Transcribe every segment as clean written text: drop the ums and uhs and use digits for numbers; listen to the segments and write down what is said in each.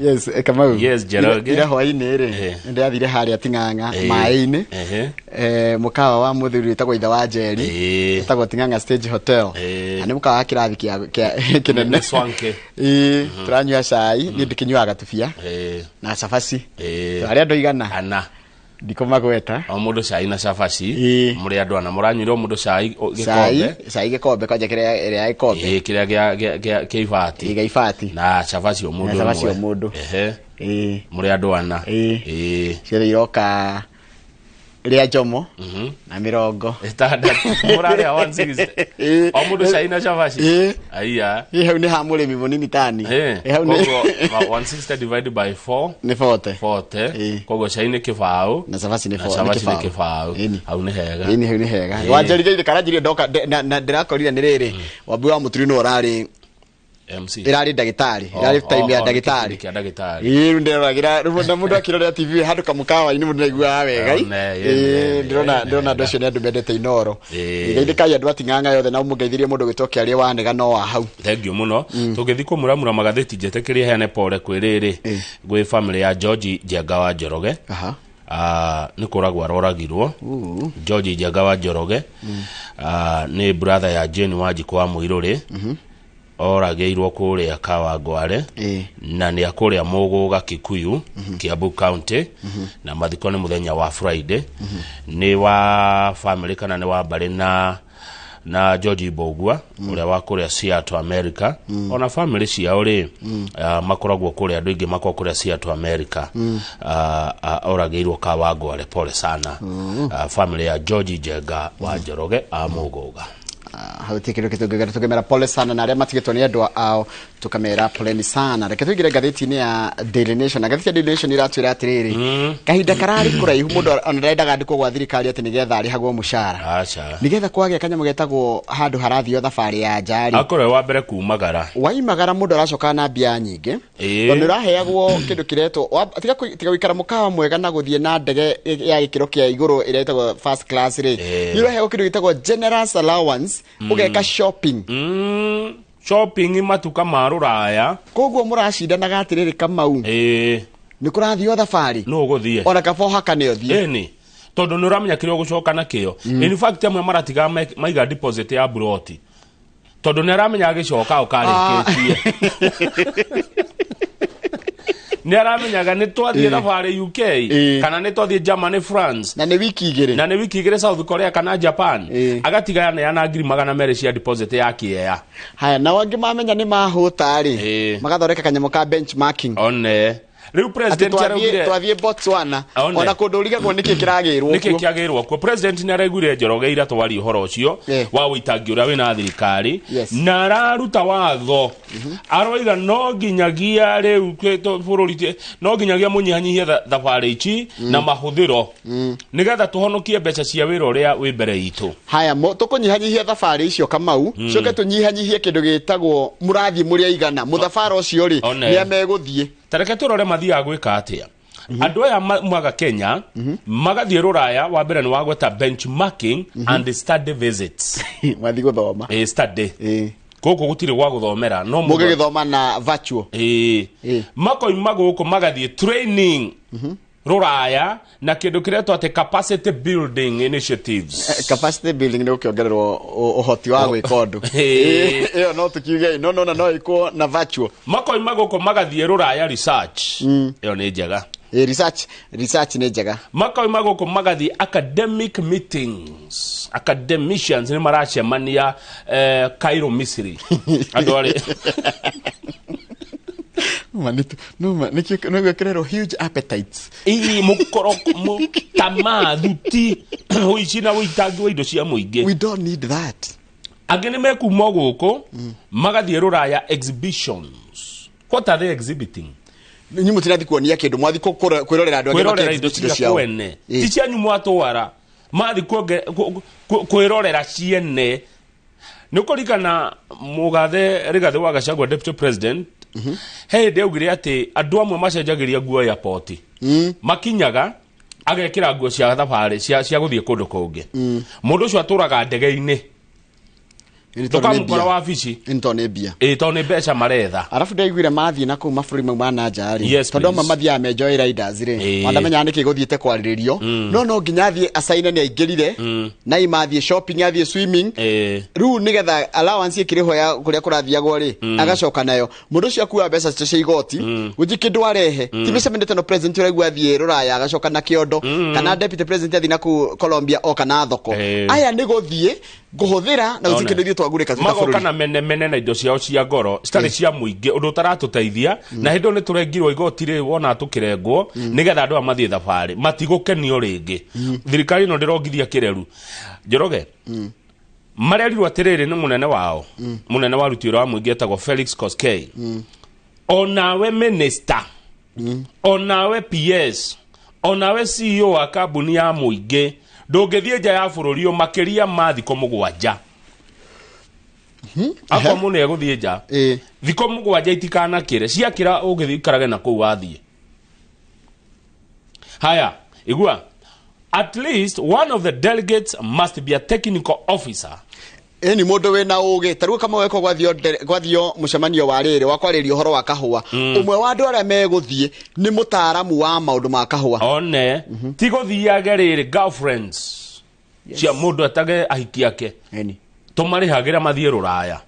Yes, Kamau. Yes, Njoroge. Ira hwainĩ rĩ, nĩndĩrathire harĩa Ting'ang'a maĩ-inĩ. Mũkawa wa mũthuri wĩtagwo Ithe wa Njeri. Wĩtagwo Ting'ang'a Stage Hotel. Na nĩ mũkawa wa kĩrathi kĩa kĩnene. Nĩ swanky. Ĩĩ, tũranyua cai, niĩ ndĩkĩnyuaga gatubia na cabaci. Twarĩ andũ aigana? Ana. Ndikũmagweta. O mũndũ cai na cabaci. Mũrĩ andũ ana mũranyuire o mũndũ cai Cai, gĩkombe. Cai gĩkombe kwanja kĩrĩa ĩrĩa ya gĩkombe. Ĩĩ, kĩrĩa gĩa ibati. Ĩĩ, gĩa ibati. Na cabaci o mũndũ Na cabaci o ĩmwe. mũndũ. Mũrĩ andũ ana. Ĩĩ. Ciothe iroka rĩa Njomo na mĩrongo 60. Mũrarĩa 160. O mũndũ cai na cabaci. Ĩĩ. Aiya. Ĩ, hau nĩ ha mũrĩmi mũnini tani. Ĩ, hau nĩ Koguo 160 divided by 4 nĩ 40. 40. Koguo cai nĩ kĩbaũ. Na cabaci nĩ Na nĩ cabaci nĩ kĩbaũ. kĩbaũ. Ĩni. Hau nĩ hega. Ĩni, hau nĩ hega. Wanjĩrire karanjirie ndoka na ndĩrakorire nĩ rĩrĩ. Wambui wa Mũturi nĩwe ũrarĩ MC. Ĩrarĩ ndagĩtarĩ. Ĩrarĩ time ya Oh, ndagĩtarĩ. Kĩbindi kĩa ndagĩtarĩ. Ĩĩ, rĩu ndĩroragĩra rĩu na mũndũ akĩrorera TV handũ kamũkawa-inĩ mũndũ ndaiguaga wega. Oh, ne, Ĩĩ, ne, ndĩrona ne, ndĩrona andũ ne. acio nĩ andũ mendete Inoro. Ĩĩ. Geithĩkai andũ a Ting'ang'a yothe na mũngeithirie mũndũ gwĩtwo Kĩarie wa Nega no wa hau. Thank you mũno. Tũngĩthiĩ kũmuramura magathĩti njetĩkĩrie heane pole kwĩ rĩrĩ gwĩ family ya George Njenga wa Njoroge. Nĩ kũragwo aroragirwo George Njenga wa Njoroge. Nĩ brother ya Jane Wanjikũ wa Mũirũrĩ. Oragĩirwo kũrĩa Kawangware na nĩ akũrĩa Mũgũga Kikuyu, Kiambu County, na mathiko nĩ mũthenya wa Friday. Nĩ wa family kana nĩ wa mbarĩ na George Mbogua ũrĩa wa kũrĩa Seattle, America. Ona family ciao rĩ, makoragwo kũrĩa, andũ aingĩ makoragwo kũrĩa Seattle, America. Oragĩirwo Kawangware. Pole sana, family ya George Njenga wa Njoroge a Mũgũga. Ah, hau ti kĩndũ kĩtũngĩgera tũkĩmera pole sana na arĩa matigĩtwo nĩ endwa ao tũkamera poleni sana. Reke tũingĩre ngathĩti-inĩ ya Daily Nation, na ngathĩti ya Daily Nation iratwĩra atĩrĩrĩ, kahinda kararĩ kũraihu mũndũ ona ndendaga andĩkwo gwa thirikari atĩ nĩgetha arĩhagwo mũcara. Aca. Nĩgetha kwagĩa kanyamũ getagwo handũ harathio thabarĩ ya nja rĩ, akorwo wa mbere kumagara. Waimagara mũndũ aracoka na mbia nyingĩ tondũ nĩ ũraheagwo kĩndũ kĩretwo tiga gũikara mũkawa mwega na gũthiĩ na ndege ya gĩkĩro kĩa igũrũ ĩrĩa ĩtagwo first class rĩ, nĩ ũraheagwo kĩndũ gĩtagwo generous allowance ũgeka shopping. Shopping matuka ma rũraya. Koguo mũracindanaga atĩrĩrĩ, Kamau, nĩ kũrathio thabarĩ, Nũ ũgũthiĩ? Ona kaba ũhakane ũthiĩ. Ĩni, tondũ nĩ ũramenya kĩrĩa ũgũcoka nakĩo. In fact, amwe maratiga maiga deposit ya buroti tondũ nĩ aramenya agĩcoka ũkarĩkĩtie, nĩ aramenyaga nĩ twathiĩ thabarĩ UK kana nĩ twathiĩ Germany, France, na nĩ wiki 2, na nĩ wiki 2 South Korea kana Japan, agatiga yaneana 200,000 cia deposit ya kĩea. Haya, nao angĩ mamenya nĩ mahũta rĩ, magathondeka kanyamũ ka benchmarking. One rĩu atĩ president twathiĩ araugire twathiĩ Botswana, One. ona kũndũ ũrigagwo nĩkĩ kĩragĩrwo nĩkĩ kuo. Kĩagĩrwo kuo. President nĩ araiguire Njoroge ira twaria ũhoro ũcio wa ũitangi ũrĩa wĩna thirikari na araruta watho, aroiga no nginyagia rĩu bũrũri no nginyagia mũnyihanyihie thabarĩ ici na mahũthĩro nĩgetha tũhonokie mbeca cia wĩra ũrĩa wĩ mbere itũ. Haya, tũkũnyihanyihia thabarĩ icio, Kamau, coke tũnyihanyihie kĩndũ gĩtagwo mũrathiĩ mũrĩ aigana mũthabara ũcio rĩ, One. nĩ amegũthiĩ. Tareke tũrore mathiaga gwĩka atĩa andũ aya maga Kenya magathiĩ rũraya. Wa mbere nĩ wagweta benchmarking and study visits. Mathiĩ gũthoma. Study. Gũkũ gũtirĩ gwa gũthomera no mũgĩgĩthoma na virtual. Ĩĩ. Makoima gũkũ magathiĩ training rũraya na kĩndũ kĩretwo atĩ capacity building initiatives. Capacity building nĩ gũkĩongererwo ũhoti wa gwĩka ũndũ. Ĩyo no tũkiuge no nona no ĩkwo na virtual. Makoima gũkũ magathiĩ rũraya research, ĩyo nĩ njega. Ĩĩ, research nĩ njega. Makoima gũkũ magathiĩ academic meetings, academicians nĩ maracemania Cairo, Misiri, andũ arĩ Numa numa nĩkĩo nĩguo kĩrerwo huge appetites. Ii mũkoroko tamaa thuti ũici na ũitangi wa indo cia mũingĩ. We don't need that. Angĩ nĩ mekuma gũkũ magathiĩ rũraya exhibitions. What are they exhibiting? Inyuĩ mũtirathi kuonia kĩndũ, mwathi kwĩrorera andũ angĩ kwĩrorera indo makĩ-exhibit indo cia ciao. kwene, ti cianyu mwatwara, mathi kwĩrorera ciene. Nĩ ũkũririkana mũgathe Rigathĩ wa Gachagua, deputy president, he hĩndĩ augire atĩ andũ amwe macenjagĩria nguo airport, makinyaga agekĩra nguo cia thabarĩ cia gũthiĩ kũndũ kũngĩ. Mũndũ ũcio atũraga ndege-inĩ. Ndũkamũkora wabici. Nĩ tondũ nĩ mbia. Ĩ, tondũ nĩ mbeca maretha. Arabu ndaiguire mathiĩ na kũu mabũrũri mau ma na nja rĩ, Yes, tondũ amwe please. mathiaga me joy riders rĩ, mandamenyaga nĩkĩ gũthiĩte kwarĩrĩrio, no nginya athiĩ acaine nĩ aingĩrire na imathiĩ shopping, athiĩ swimming, rĩu nĩgetha allowance ĩkĩrĩhwo ya kũrĩa kũrathiagwo rĩ, agacoka nayo. Mũndũ ũcio akuaga mbeca cio cia igoti, gũtirĩ kĩndũ arehe. Ti mĩcemanio ta ĩno president ũraigua athiĩ rũraya agacoka na kĩondo, kana deputy president athiĩ na kũu Colombia oka na thoko. Aya nĩ gũthiĩ kũhũthĩra na gũtirĩ kĩndũ ithuĩ twagurĩka twĩ ta magoka bũrũri. Na menemene na indo ciao cia ngoro citarĩ cia mũingĩ, ũndũ ũtaratũteithia. Na hĩndĩ ĩyo nĩ tũrengirwo igoti rĩ, wona tũkĩrengwo nĩgetha andũ aya mathiĩ thabarĩ matigũkenio rĩngĩ. Thirikari ĩno ndĩrongithia kĩreru. Njoroge, marerirwo atĩrĩrĩ nĩ mũnene wao, mũnene wa aruti wĩra wa mũingĩ etagwo Felix Koskei, onawe minister, onawe PS, onawe CEO wa kambuni ya mũingĩ, ndũngĩthiĩ nja ya bũrũri ũyũ makĩria ma thikũ 7. Akorwo mũndũ nĩ egũthiĩ nja, thikũ 7 itikanakĩre. Ciakĩra, ũngĩthiĩ ikarage na kũu wathiĩ. Haya, igua, at least one of the delegates must be a technical officer. Ĩni, mũndũ wĩna ũgĩ ta rĩu kamwe weko gwathio mũcemanio wa rĩrĩ wa kwarĩria ũhoro wa kahũa, ũmwe wa andũ arĩa megũthiĩ nĩ mũtaaramu wa maũndũ ma kahũa. One ti gũthiage rĩrĩ girlfriends cia mũndũ, etage ahiki ake, tũmarĩhagĩra mathiĩ rũraya.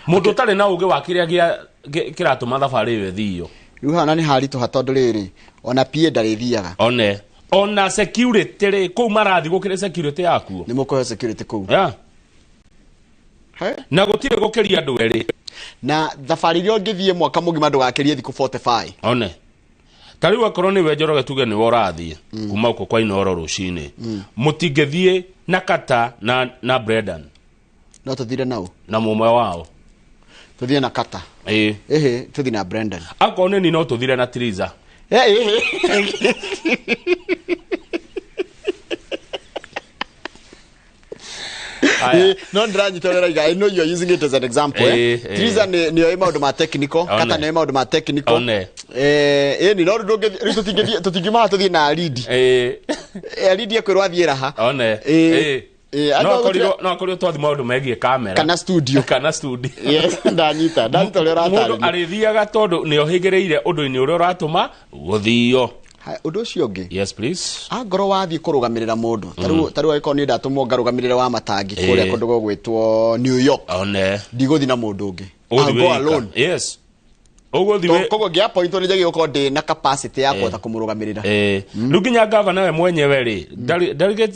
Mũndũ ũtarĩ na ũgĩ wa kĩrĩa kĩratũma thabarĩ ĩyo ĩthio. Rĩu haha nĩ haritũha, tondũ rĩrĩ, ona PA ndarĩthiaga. One ona security rĩ, kũu marathiĩ gũkĩrĩ security yakuo. Nĩ mũkũheo security kũu. Yeah. He? Na gũtirĩ gũkĩria andũ erĩ. Na thabarĩ iria ũngĩthiĩ mwaka mũgima ndũgakĩrie thikũ 45. One ta rĩu akorwo nĩwe Njoroge, tuge nĩwe ũrathiĩ kuma gũkũ kwa Inoro rũcinĩ, mũtingĩthiĩ na Kata na Brendan. No tũthire nau. Na mũmwe wao. Tũthiĩ na Kata. Ĩĩ. Ĩhĩ, tũthiĩ na Brendan. Akorwo nĩ ni, no tũthire na Triza. Ĩhĩ. Aya. No ndĩranyita ũrĩa ũrauga. I know you are using it as an example, eh? Triza nĩ oĩ maũndũ ma technical. One. Kata nĩ oĩ maũndũ ma technical. One. Ĩni, no rĩu rĩu tũtingiuma haha tũthiĩ na Aridi. Aridi ekwĩrwo athiĩ raha. One. Andũ No a no akorirwo twathi maũndũ megiĩ kamera kana studio. Kana studio. Yes, ndanyita ũrĩa Mũndũ ũratarĩria. arĩthiaga tondũ nĩ ohĩgĩrĩire ũndũ-inĩ ũrĩa ũratũma gũthio. Haya, ũndũ ũcio ũngĩ, Yes, please. Angorwo wathiĩ kũrũgamĩrĩra mũndũ, tarĩu angĩkorwo niĩ ndatũmwo ngarũgamĩrĩre wa matangi kũrĩa kũndũ gũgwĩtwo New York, One. ndigũthiĩ na mũndũ ũngĩ. Ũgũthiĩ I'll go wĩ alone. wika. Yes, ũgũthiĩ Koguo ngĩappointwo nĩ njagĩrĩirwo gũkorwo ndĩ na capacity ya kũhota kũmũrũgamĩrĩra. Rĩu nginya governor we mwenyewe rĩ,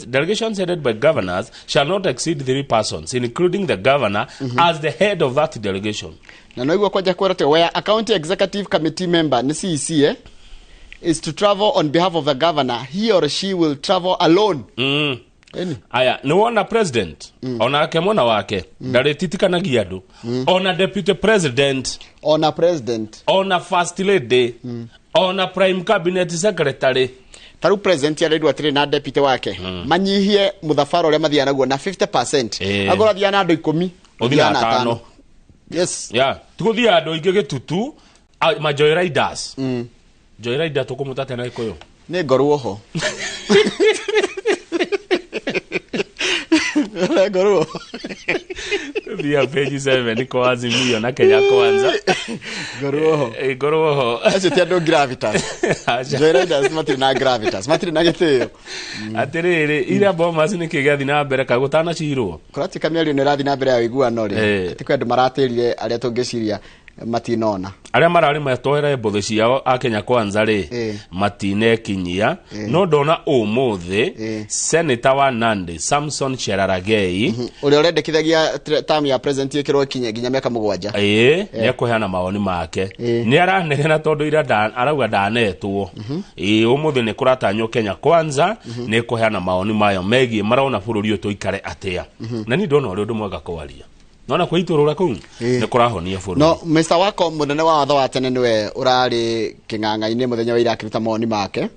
delegations headed by governors shall not exceed three persons, including the governor as the head of that delegation. Na noiguo kwanja kwĩrwo atĩ where a county executive committee member, nĩ CEC, is to travel on behalf of the governor, he or she will travel alone. Ĩni. Aya, nĩ wona president onake mwena wake ndarĩtitikanagia andũ, ona deputy president, ona president, ona first lady, ona prime cabinet secretary. Ta rĩu president arerirwo atĩrĩ na deputy wake manyihie mũthabara ũrĩa mathiaga naguo na 50%. Angorwo athiaga na andũ 10, ũthiĩ na ũthiaga na atano. atano. Yes. Yeah, tigũthiĩ andũ aingĩ gĩtutu, ma joy riders. Joy rider tũkũmũtate na Gĩkũyũ? Nĩ ngorwo ho. Nĩ ngorwo. Thia page 7 kwa Azimio na Kenya Kwanza. Ngorwo ho. Ngorwo ho. Acio ti andũ gravitas. Aca. Joy riders matirĩ na gravitas, matirĩ na gĩtĩo. Atĩrĩrĩ, iria Bomas nĩ kĩ gĩathiĩ na mbere kagũtanacirwo? Kũratuĩka mĩario nĩ ĩrathiĩ na mbere ya ũiguano rĩ, atĩ kwĩ andũ maratĩrire arĩa tũngĩciria matinona. Arĩa mararĩ metoere mbũthĩ ciao a Kenya Kwanza rĩ, matinekinyia. No ndona ũmũthĩ senator wa Nandi Samson Cherargei, ũrĩa ũrendekithagia term ya president ĩkĩrwo ĩkinye nginya mĩaka 7. Ĩĩ, nĩ ekũheana mawoni make. Nĩ aranegena tondũ ira arauga ndanetwo. Ĩĩ, ũmũthĩ nĩ kũratanywo Kenya Kwanza nĩ kũheana mawoni mayo megiĩ marona bũrũri ũyũ tũikare atĩa. Na niĩ ndona ũrĩ ũndũ mwega kwaria, nona kwĩitũrũra kũu nĩ kũrahonia bũrũri. No Mr. Wako, mũnene wa watho wa tene, nĩwe ũrarĩ kĩng'ang'a-inĩ mũthenya wa ira akĩruta mawoni make.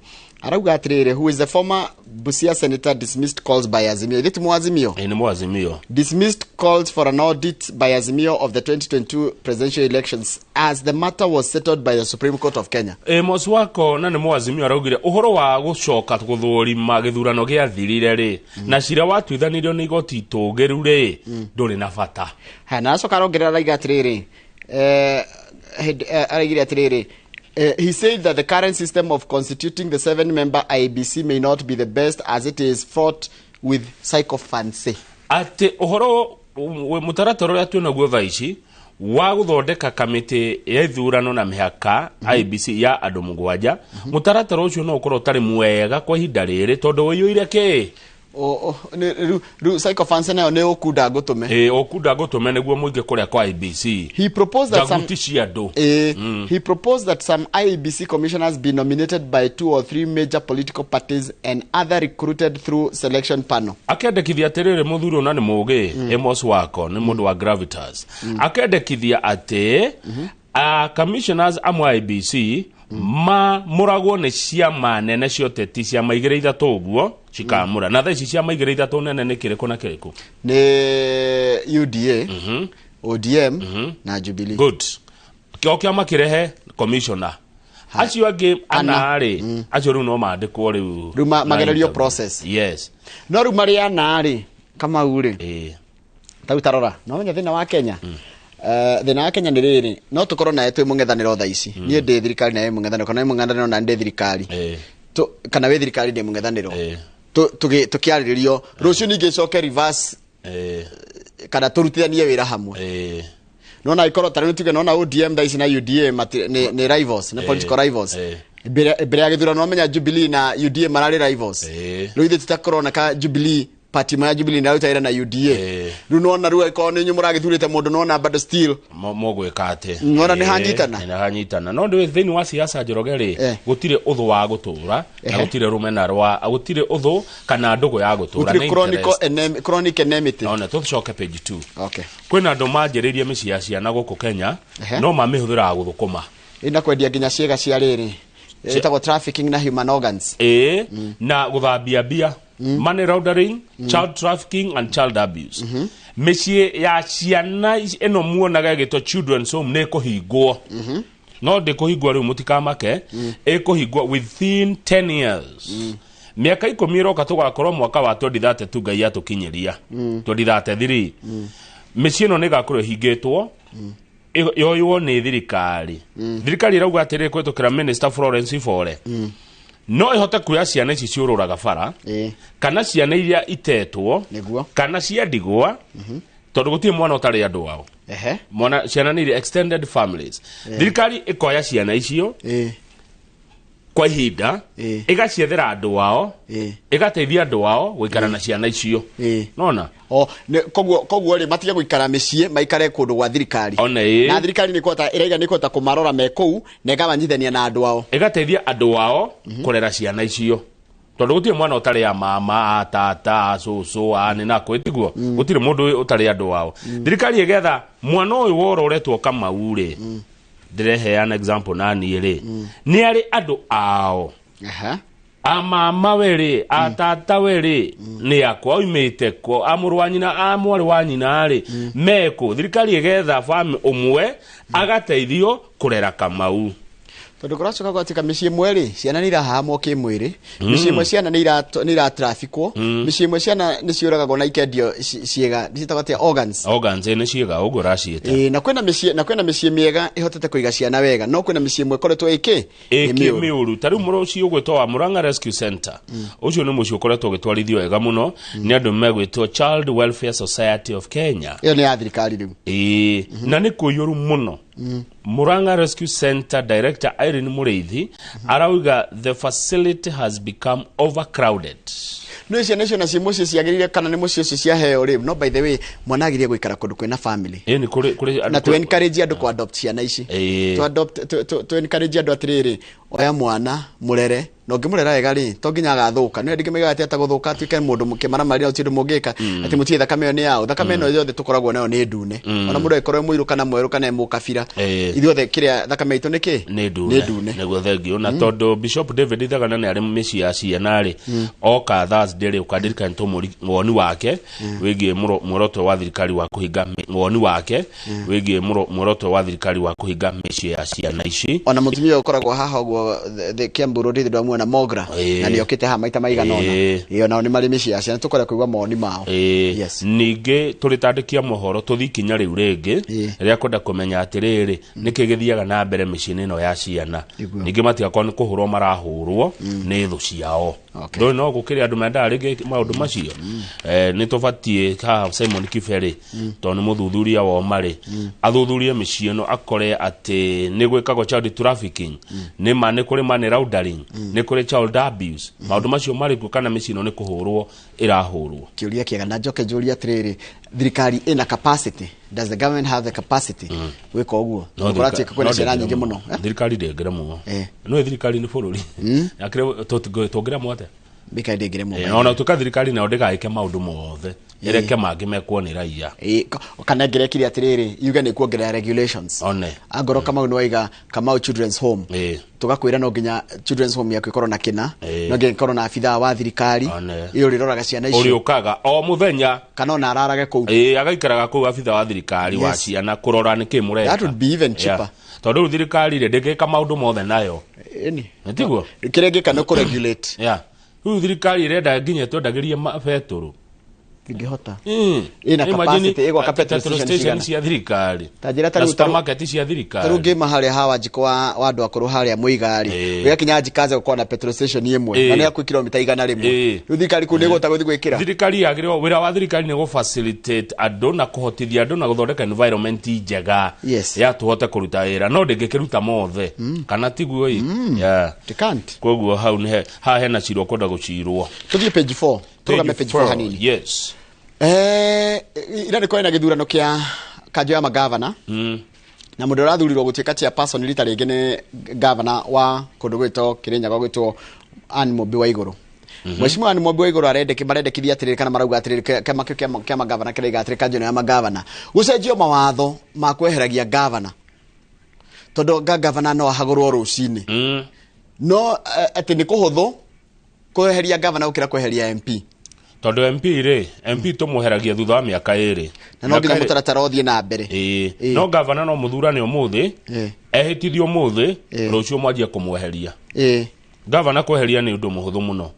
Arauga atiriri, who is the former Busia senator, dismissed calls by Azimio. Ithe ti Muazimio? Ĩ, nĩ Muazimio. Dismissed calls for an audit by Azimio of the 2022 presidential elections as the matter was settled by the Supreme Court of Kenya. Amos Wako na nĩ Muazimio araugire ũhoro wa gũcoka gũthũrima gĩthurano gĩathirire rĩ, na cira watuithanirio nĩ igoti itũgĩru rĩ, ndũrĩ na bata. Haya, na acoka arongerera araiga atiriri, araigire atiriri, he said that the current system of constituting the 7-member IEBC may not be the best as it is fraught with sycophancy. Atĩ ũhoro mũtaratara ũrĩa twĩnaguo thaa ici wa gũthondeka kamĩtĩ ya ithurano na mĩhaka IEBC ya andũ 7, mũtaratara ũcio no ũkorwo ũtarĩ mwega kwa ihinda rĩrĩ tondũ ũiyũire kĩ? Rĩu sycophancy nayo nĩ ũkunda ngũtũme. Ĩ, ũkunda ngũtũme nĩguo mũingĩ kũrĩa kwa IEBC. He proposed that some Njaguti cia andũ. He proposed that some IEBC commissioners be nominated by 2 or 3 major political parties and other recruited through selection panel. Akendekithia atĩrĩrĩ, mũthuri ũna nĩ mũgĩ, Amos Wako nĩ mũndũ wa Gravitas. Akendekithia atĩ commissioners amwe IEBC mamũragwo nĩ ciama nene cia ũteti, ciama 2 3 ũguo cikamũra. Na thaa ici ciama 2 3 nene nĩ kĩrĩkũ na kĩrĩkũ? Nĩ UDA, ODM na Jubilee. Good. Kĩo kĩama kĩrehe commissioner. Acio angĩ ana rĩ, acio rĩu no mandĩkwo rĩu. Rĩu magererio process. Yes. No rĩu marĩ ana rĩ, Kamau rĩ. Ta rĩu tarora, no menya thĩna wa Kenya. Thĩna wa Kenya nĩ rĩrĩ, no tũkorwo nawe twĩ mũng'ethanĩro thaa ici. Niĩ ndĩ thirikari nawe mũng'ethanĩro, kana wĩ mũng'ethanĩro na ndĩ thirikari. Kana wĩ thirikari ndĩ mũng'ethanĩro. Tũkĩarĩrĩrio rũciũ ningĩ coke reverse, kana tũrutithanie wĩra hamwe. Nona ikorwo ta rĩu tuge nona ODM thaa ici na UDA nĩ rivals, nĩ political rivals. Mbere ya gĩthurano wamenya Jubilee na UDA mararĩ rivals. Rĩu ithuĩ tutakorwo ka Jubilee party ya Jubilee na wĩra na UDA. Rĩu nona rĩu angĩkorwo nĩ inyuĩ mũragĩthurĩte mũndũ nona bado still Mũgwĩka atĩ. Nona nĩ hanyitana. Nĩ hanyitana. No ndĩ thĩinĩ wa siasa Njoroge rĩ, gũtirĩ ũthũ wa gũtũra, na gũtirĩ rũmena rwa, gũtirĩ ũthũ kana ndũgũ ya gũtũra. Gũtirĩ chronic enmity. Nona tũcoke page 2. Okay. Kwĩna andũ manjĩrĩirie mĩciĩ ya ciana gũkũ Kenya, no mamĩhũthĩraga gũthũkũma. Ĩna kwendia nginya ciĩga cia rĩrĩ. Ĩtagwo trafficking na human organs. Na gũthambia mbia. Money laundering, child trafficking and child abuse. Mĩciĩ ya ciana ĩno muonaga ĩgĩtwo children's home nĩ ĩkũhingwo. No ndĩkũhingwo rĩu mũtikamake, ĩkũhingwo within 10 years. Mĩaka 10 ĩroka tũgakorwo mwaka wa 2032 Ngai atũkinyĩria. 2033. Mĩciĩ ĩno nĩ ĩgakorwo ĩhingĩtwo. Yoywo nĩ thirikari. Thirikari ĩrauga atĩrĩ kũhĩtũkĩra Minister Florence Ibore. No ĩhote kuoya ciana ici ciũrũraga bara, kana ciana iria itetwo, kana cia ndigwa, tondũ gũtirĩ mwana ũtarĩ andũ ao. Mwana ciana nĩ iria extended families. Thirikari ĩkoya ciana icio kwa ihinda, ĩgaciethera andũ ao, ĩgateithia andũ ao gũikara na ciana icio. Nona? Koguo rĩ matige gũikara mĩciĩ, maikare kũndũ gwa thirikari. Na thirikari nĩ kũhota, ĩraiga nĩ kũhota kũmarora me kũu na ĩkamanyithania na andũ ao. Ĩgateithia andũ ao kũrera ciana icio. Tondũ gũtirĩ mwana ũtarĩ a mama, a tata, a cũcũ, a nĩ na kũ, tiguo? Gũtirĩ mũndũ ũtarĩ andũ ao. Thirikari ĩgetha mwana ũyũ wororetwo Kamau rĩ, ndĩreheana example na niĩ rĩ, nĩ arĩ andũ ao. A mama we rĩ, a tata we rĩ, nĩ akwa oimĩte kũ, a mũrũ wa nyina, a mwarĩ wa nyina rĩ, mekũ. Thirikari ĩgetha family ũmwe agateithio kũrera Kamau. Tondũ kũracoka gwatuĩka mĩciĩ ĩmwe rĩ, ciana nĩ irahahamwo kĩmwĩrĩ, mĩciĩ ĩmwe ciana nĩ iratrafikwo, mĩciĩ ĩmwe ciana nĩ ciũragagwo na ikendio ciĩga, ciĩtagwo atĩa, organs. Organs, nĩ ciĩga, ũguo ũraciĩta. Na kwĩna mĩciĩ, na kwĩna mĩciĩ mĩega ĩhotete kũiga ciana wega, no kwĩna mĩciĩ ĩmwe ĩkoretwo ĩkĩ? Ĩkĩ mĩũru. Ta rĩu mũciĩ ũgwĩtwo wa Murang'a Rescue Center. Ũcio nĩ mũciĩ ũkoretwo ũgĩtwarithio wega mũno nĩ andũ megwĩtwo Child Welfare Society of Kenya. Ĩyo nĩ ya thirikari rĩu. Na nĩ kũiyũru mũno. Murang'a Rescue Center Director Irene Mureithi arauga the facility has become overcrowded. No ciana icio nacio mũciĩ ciagĩrĩire kana nĩ mũciĩ ũcio ciaheo rĩ, no by the way mwana agĩrĩire gũikara kũndũ kwĩna family. Nĩ kũrĩ na to encourage andũ kũ adopt ciana ici. To adopt, to encourage andũ atĩrĩrĩ, Oya mwana mũrere, na ũngĩmũrera wega rĩ, to nginya agathũka. Nĩ andũ maigaga atĩ atagũthũka atuĩke mũndũ mũkĩmaramari, na gũtirĩ ũndũ mũngĩka, atĩ mũtige thakame ĩyo nĩ yao. Thakame ĩno yothe tũkoragwo nayo nĩ ndune, ona mũndũ angĩkorwo e mũirũ kana mwerũ kana e mũkabira, ithuothe kĩrĩa thakame itũ nĩ kĩ? Nĩ ndune. Nĩ ndune. Nĩguo, thengio. Na tondũ Bishop David Thagana nĩ arĩ mĩciĩ ya ciana rĩ, oka Thursday rĩ, ũkandirikana tũmũri woni wake wĩgiĩ muoroto wa thirikari wa kũhinga woni wake wĩgiĩ muoroto wa thirikari wa kũhinga mĩciĩ ya ciana ici. Ona mũtumia ũyũ ũkoragwo haha ũguo Kiambu Road ndwamuona, Mogra, na nĩ okĩte haha maita maigana ũna. Ĩĩ, onao nĩ marĩ mĩciĩ ya ciana, tũkwenda kũigua mawoni mao. Yes. Ningĩ tũrĩ tandĩkia mohoro tũthiĩ ikinya rĩu rĩngĩ rĩa kwenda kũmenya atĩrĩrĩ, nĩkĩ gĩthiaga na mbere mĩciĩ-inĩ ĩno ya ciana. Ningĩ matigakorwo nĩ kũhũrwo marahũrwo nĩ thũ ciao. Ndũĩ no gũkĩrĩ andũ mendaga rĩngĩ maũndũ macio. Nĩ tũbatiĩ haha Simon Kibere, tondũ nĩ mũthuthuria wa ũmarĩ, athuthurie mĩciĩ ĩno, akore atĩ nĩ gwĩkagwo child trafficking, nĩ ma nĩ kũrĩ money laundering, nĩ kũrĩ child abuse, maũndũ macio marĩ kuo, kana mĩciĩ ĩno nĩ kũhũrwo ĩrahũrwo. Kĩũria kĩega. Na njoke njũrie atĩrĩrĩ, thirikari ĩna capacity? Does the government have the capacity gwĩka ũguo? No. Kũratuĩka kwĩna ciana nyingĩ mũno, eh? Thirikari ndĩngĩremwo. No thirikari nĩ bũrũri. Akĩrĩ tũngĩremwo atĩa? Thirikari ndĩngĩremwo. Ona tuĩka thirikari nayo ndĩgaĩke maũndũ mothe, ĩreke mangĩ mekwo nĩ raia. Kana ĩngĩrekire atĩrĩrĩ, yuge nĩ kuongerera regulations. One. Angorwo Kamau nĩ waiga Kamau Children's Home, tũgakwĩra no nginya children's home yaku ĩkorwo na kĩna, no nginya ĩkorwo na abithaa wa thirikari ĩyo ũrĩroraga ciana icio, ũrĩũkaga o mũthenya, kana ona ararage kũu. Agaikaraga kũu abitha wa thirikari wa ciana kũrora nĩkĩ mũreka. That would be even cheaper. Tondũ rĩu thirikari rĩ, ndĩngĩka maũndũ mothe nayo. Ĩni. Nĩtiguo? Kĩrĩa ĩngĩka nĩ kũregulate. Yeah. Rĩu thirikari ĩrenda nginya twendagĩrie betũrũ. Ndĩngĩhota. Ĩna Imagine, capacity, ĩgwaka petrol petrol station station cigana? Cia thirikari Ta njĩra ta na rĩu- supermarket cia ta rĩu thirikari. ngĩma harĩa hawa njiko wa andũ akũrũ harĩa Mũiga-rĩ, ũgakinya Njikaze gũkorwo na petrol station ĩmwe, na nĩ hakuhĩ kilomita 100. Rĩu thirikari kũu nĩ ĩgũhota gũthiĩ gwĩkĩra? Thirikari yagĩrĩirwo, wĩra wa thirikari nĩ gũ-facilitate andũ na kũhotithia andũ na gũthondeka environment njega ya tũhote kũruta wĩra, no ndĩngĩkĩruta mothe, kana tiguo ĩ? Yeah. They can't. Koguo hau nĩhe haha hena cira ũkwenda gũcirwo. Tũthiĩ page 4, tũrũgame page 4 hanini. Yes. Ira nĩ kwarĩ na gĩthurano kĩa kanjũ ya magavana, na mũndũ ũrathurirwo gũtuĩka chairperson rita rĩngĩ nĩ gavana wa kũndũ gwĩtwo Kĩrĩnyaga, gwĩtwo Anne Mumbi wa Igũrũ. Mheshimiwa Anne Mumbi wa Igũrũ marendekithia atĩrĩrĩ, kana marauga atĩrĩrĩ, kĩama kĩu kĩa magavana kĩraiga atĩrĩrĩ, kanjũ ĩno ya magavana gũcenjio mawatho ma kweheragia gavana, tondũ gavana no ahagũrwo rũcinĩ, no atĩ nĩ kũhũthũ kweheria gavana gũkĩra kweheria MP. Tondũ MP rĩ, MP tũmweheragia thutha wa mĩaka 2. Na no nginya Mĩaka mũtaratara ũthiĩ na mbere. No gavana no mũthurane ũmũthĩ, ehĩtithio ũmũthĩ, rũciũ mwanjie kũmweheria. Gavana kweheria nĩ ũndũ mũhũthũ mũno.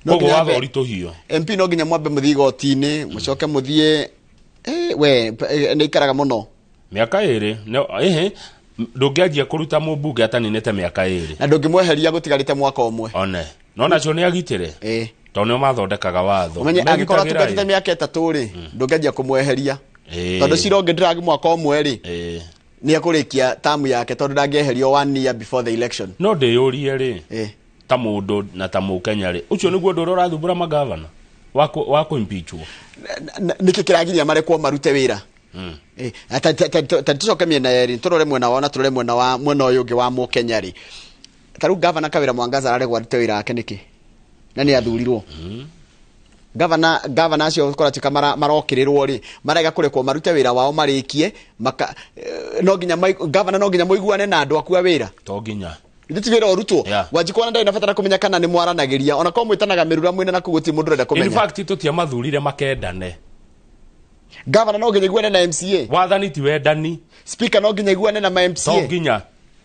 No Koguo nginya watho ũritũhio. MP no nginya mwambe mũthiĩ igoti-inĩ, mũcoke mũthiĩ, we nĩ ikaraga mũno. Mĩaka 2 ĩhĩ, ndũngĩanjia kũruta mũmbunge ataninĩte mĩaka 2. Na ndũngĩmweheria gũtigarĩte mwaka ũmwe. One no nacio nĩ agitĩre, tondũ nĩo mathondekaga watho. Ũmenye angĩkorwo Megitagĩra atungatĩte ĩ. mĩaka 3 rĩ, ndũngĩanjia kũmweheria, tondũ cira ũngĩ mwaka ũmwe rĩ, nĩ ekũrĩkia tamu yake, tondũ ndangĩeherio one year before the election. No ndĩyũrie rĩ, ta mũndũ na ta mũkenya rĩ, ũcio nĩguo ũndũ ũrĩa ũrathumbũra magavana wa kũ-impeachwo? Nĩkĩ kĩragiria marekwo marute wĩra? Ta tũcoke mĩena yerĩ, tũrore mwena wao na tũrore mwena wa mwena ũyũ ũngĩ wa mũkenya rĩ. Ta rĩu gavana Kawĩra Mwangaza araregwo arute wĩra wake nĩkĩ, na nĩ athurirwo gavana? Gavana acio kũratuĩka marokĩrĩrwo rĩ, marega kũrekwo marute wĩra wao marĩkie maka, no nginya gavana no nginya mũiguane na andũ aku a wĩra? To nginya. Ithe ti wĩra ũrutwo. Wanjikũ ona ndarĩ na bata na kũmenya kana nĩ mwaranagĩria, ona korwo mwĩtanaga mĩrura mwĩna na kũu gũtirĩ mũndũ ũrenda In kũmenya. fact, tũtiamathurire makendane. Gavana no nginya iguane na MCA? Wathani ti wendani. Speaker no nginya iguane na ma To MCA? nginya.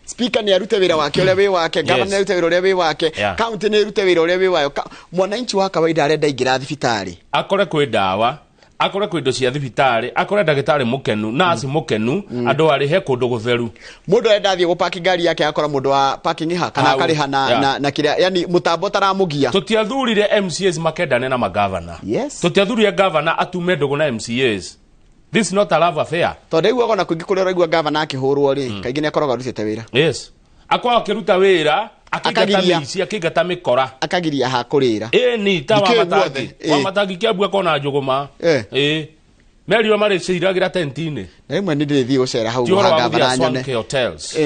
Speaker nĩ arute wĩra wake ũrĩa wĩ wake, gavana nĩ arute wĩra ũrĩa wĩ wake, county nĩ ĩrute wĩra ũrĩa wĩ wayo. Mwananchi wa kawaida arenda ingĩra thibitarĩ, akore kwĩ ndawa, akore kwĩ indo cia thibitarĩ, akore ndagĩtarĩ mũkenu, nurse mũkenu, andũ arĩhe kũndũ gũtheru. Mũndũ arenda athiĩ gũpaki ngari yake, akora mũndũ wa parking ha kana Hau. akarĩha na, na kĩrĩa, yani mũtambo taramũgia. Tũtiathurire MCAs makendane na magavana. Tũtiathurire gavana atume ndũgũ na MCAs. This is not a love affair. Tondũ aiguaga ona kũingĩ kũrĩa ũraigua gavana akĩhũrwo rĩ, kaingĩ nĩ akoragwo arutĩte wĩra. Yes, akorwo akĩruta wĩra akĩingata Akagiria. mĩici, akĩingata mĩkora, akagiria ha kũrĩra. Ĩni ta Ndikĩũĩ wa matangi guothe, wa matangi kĩambu akona njũgũma. Merirwo marĩciragĩra tenti-inĩ. Na rĩmwe nĩ ndĩrĩthiĩ gũcera hau Ti ũhoro ha wa gũthiĩ gavana nyone. Swanky hotels.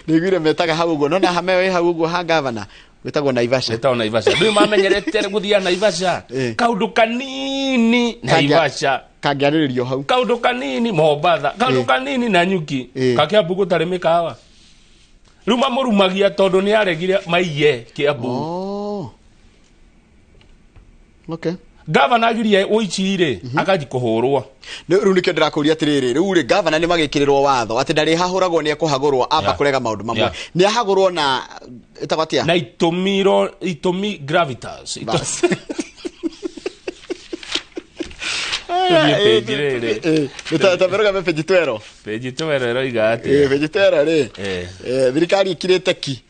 Nĩiguire metaga hau ũguo, nona hame wĩ hau ũguo ha gavana gwĩtagwo Naivasha. Ĩtagwo Naivasha. Ndũĩ mamenyerete gũthiaga Naivasha. Eh. Kaũndũ kanini Naivasha. Kangĩarĩrĩrio hau. Kaũndũ kanini Mombatha. Kaũndũ Eh. kanini Nanyuki. Eh. Ka Kiambu gũtarĩ mĩkawa. Rĩu mamũrumagia tondũ nĩ aregire maiye Kiambu. Oh. Okay. Gavana agirie ũici rĩ, akanji kũhũrwo. Rĩu nĩkĩo ndĩrakũria atĩrĩrĩ, rĩu rĩ gavana nĩ magĩkĩrĩrwo watho atĩ ndarĩ hahũragwo nĩ ekũhagũrwo amba Yeah. kũrega maũndũ mamwe. Yeah. Nĩ ahagũrwo na ĩtagwo atĩa? Na itũmi itũmi gravitas. Bas. Tũthiĩ page rĩrĩ. Taberũgame page 12. Page 12 ĩroiga atĩa? Page 12 rĩ. Eh. Thirikari ĩkirĩte ki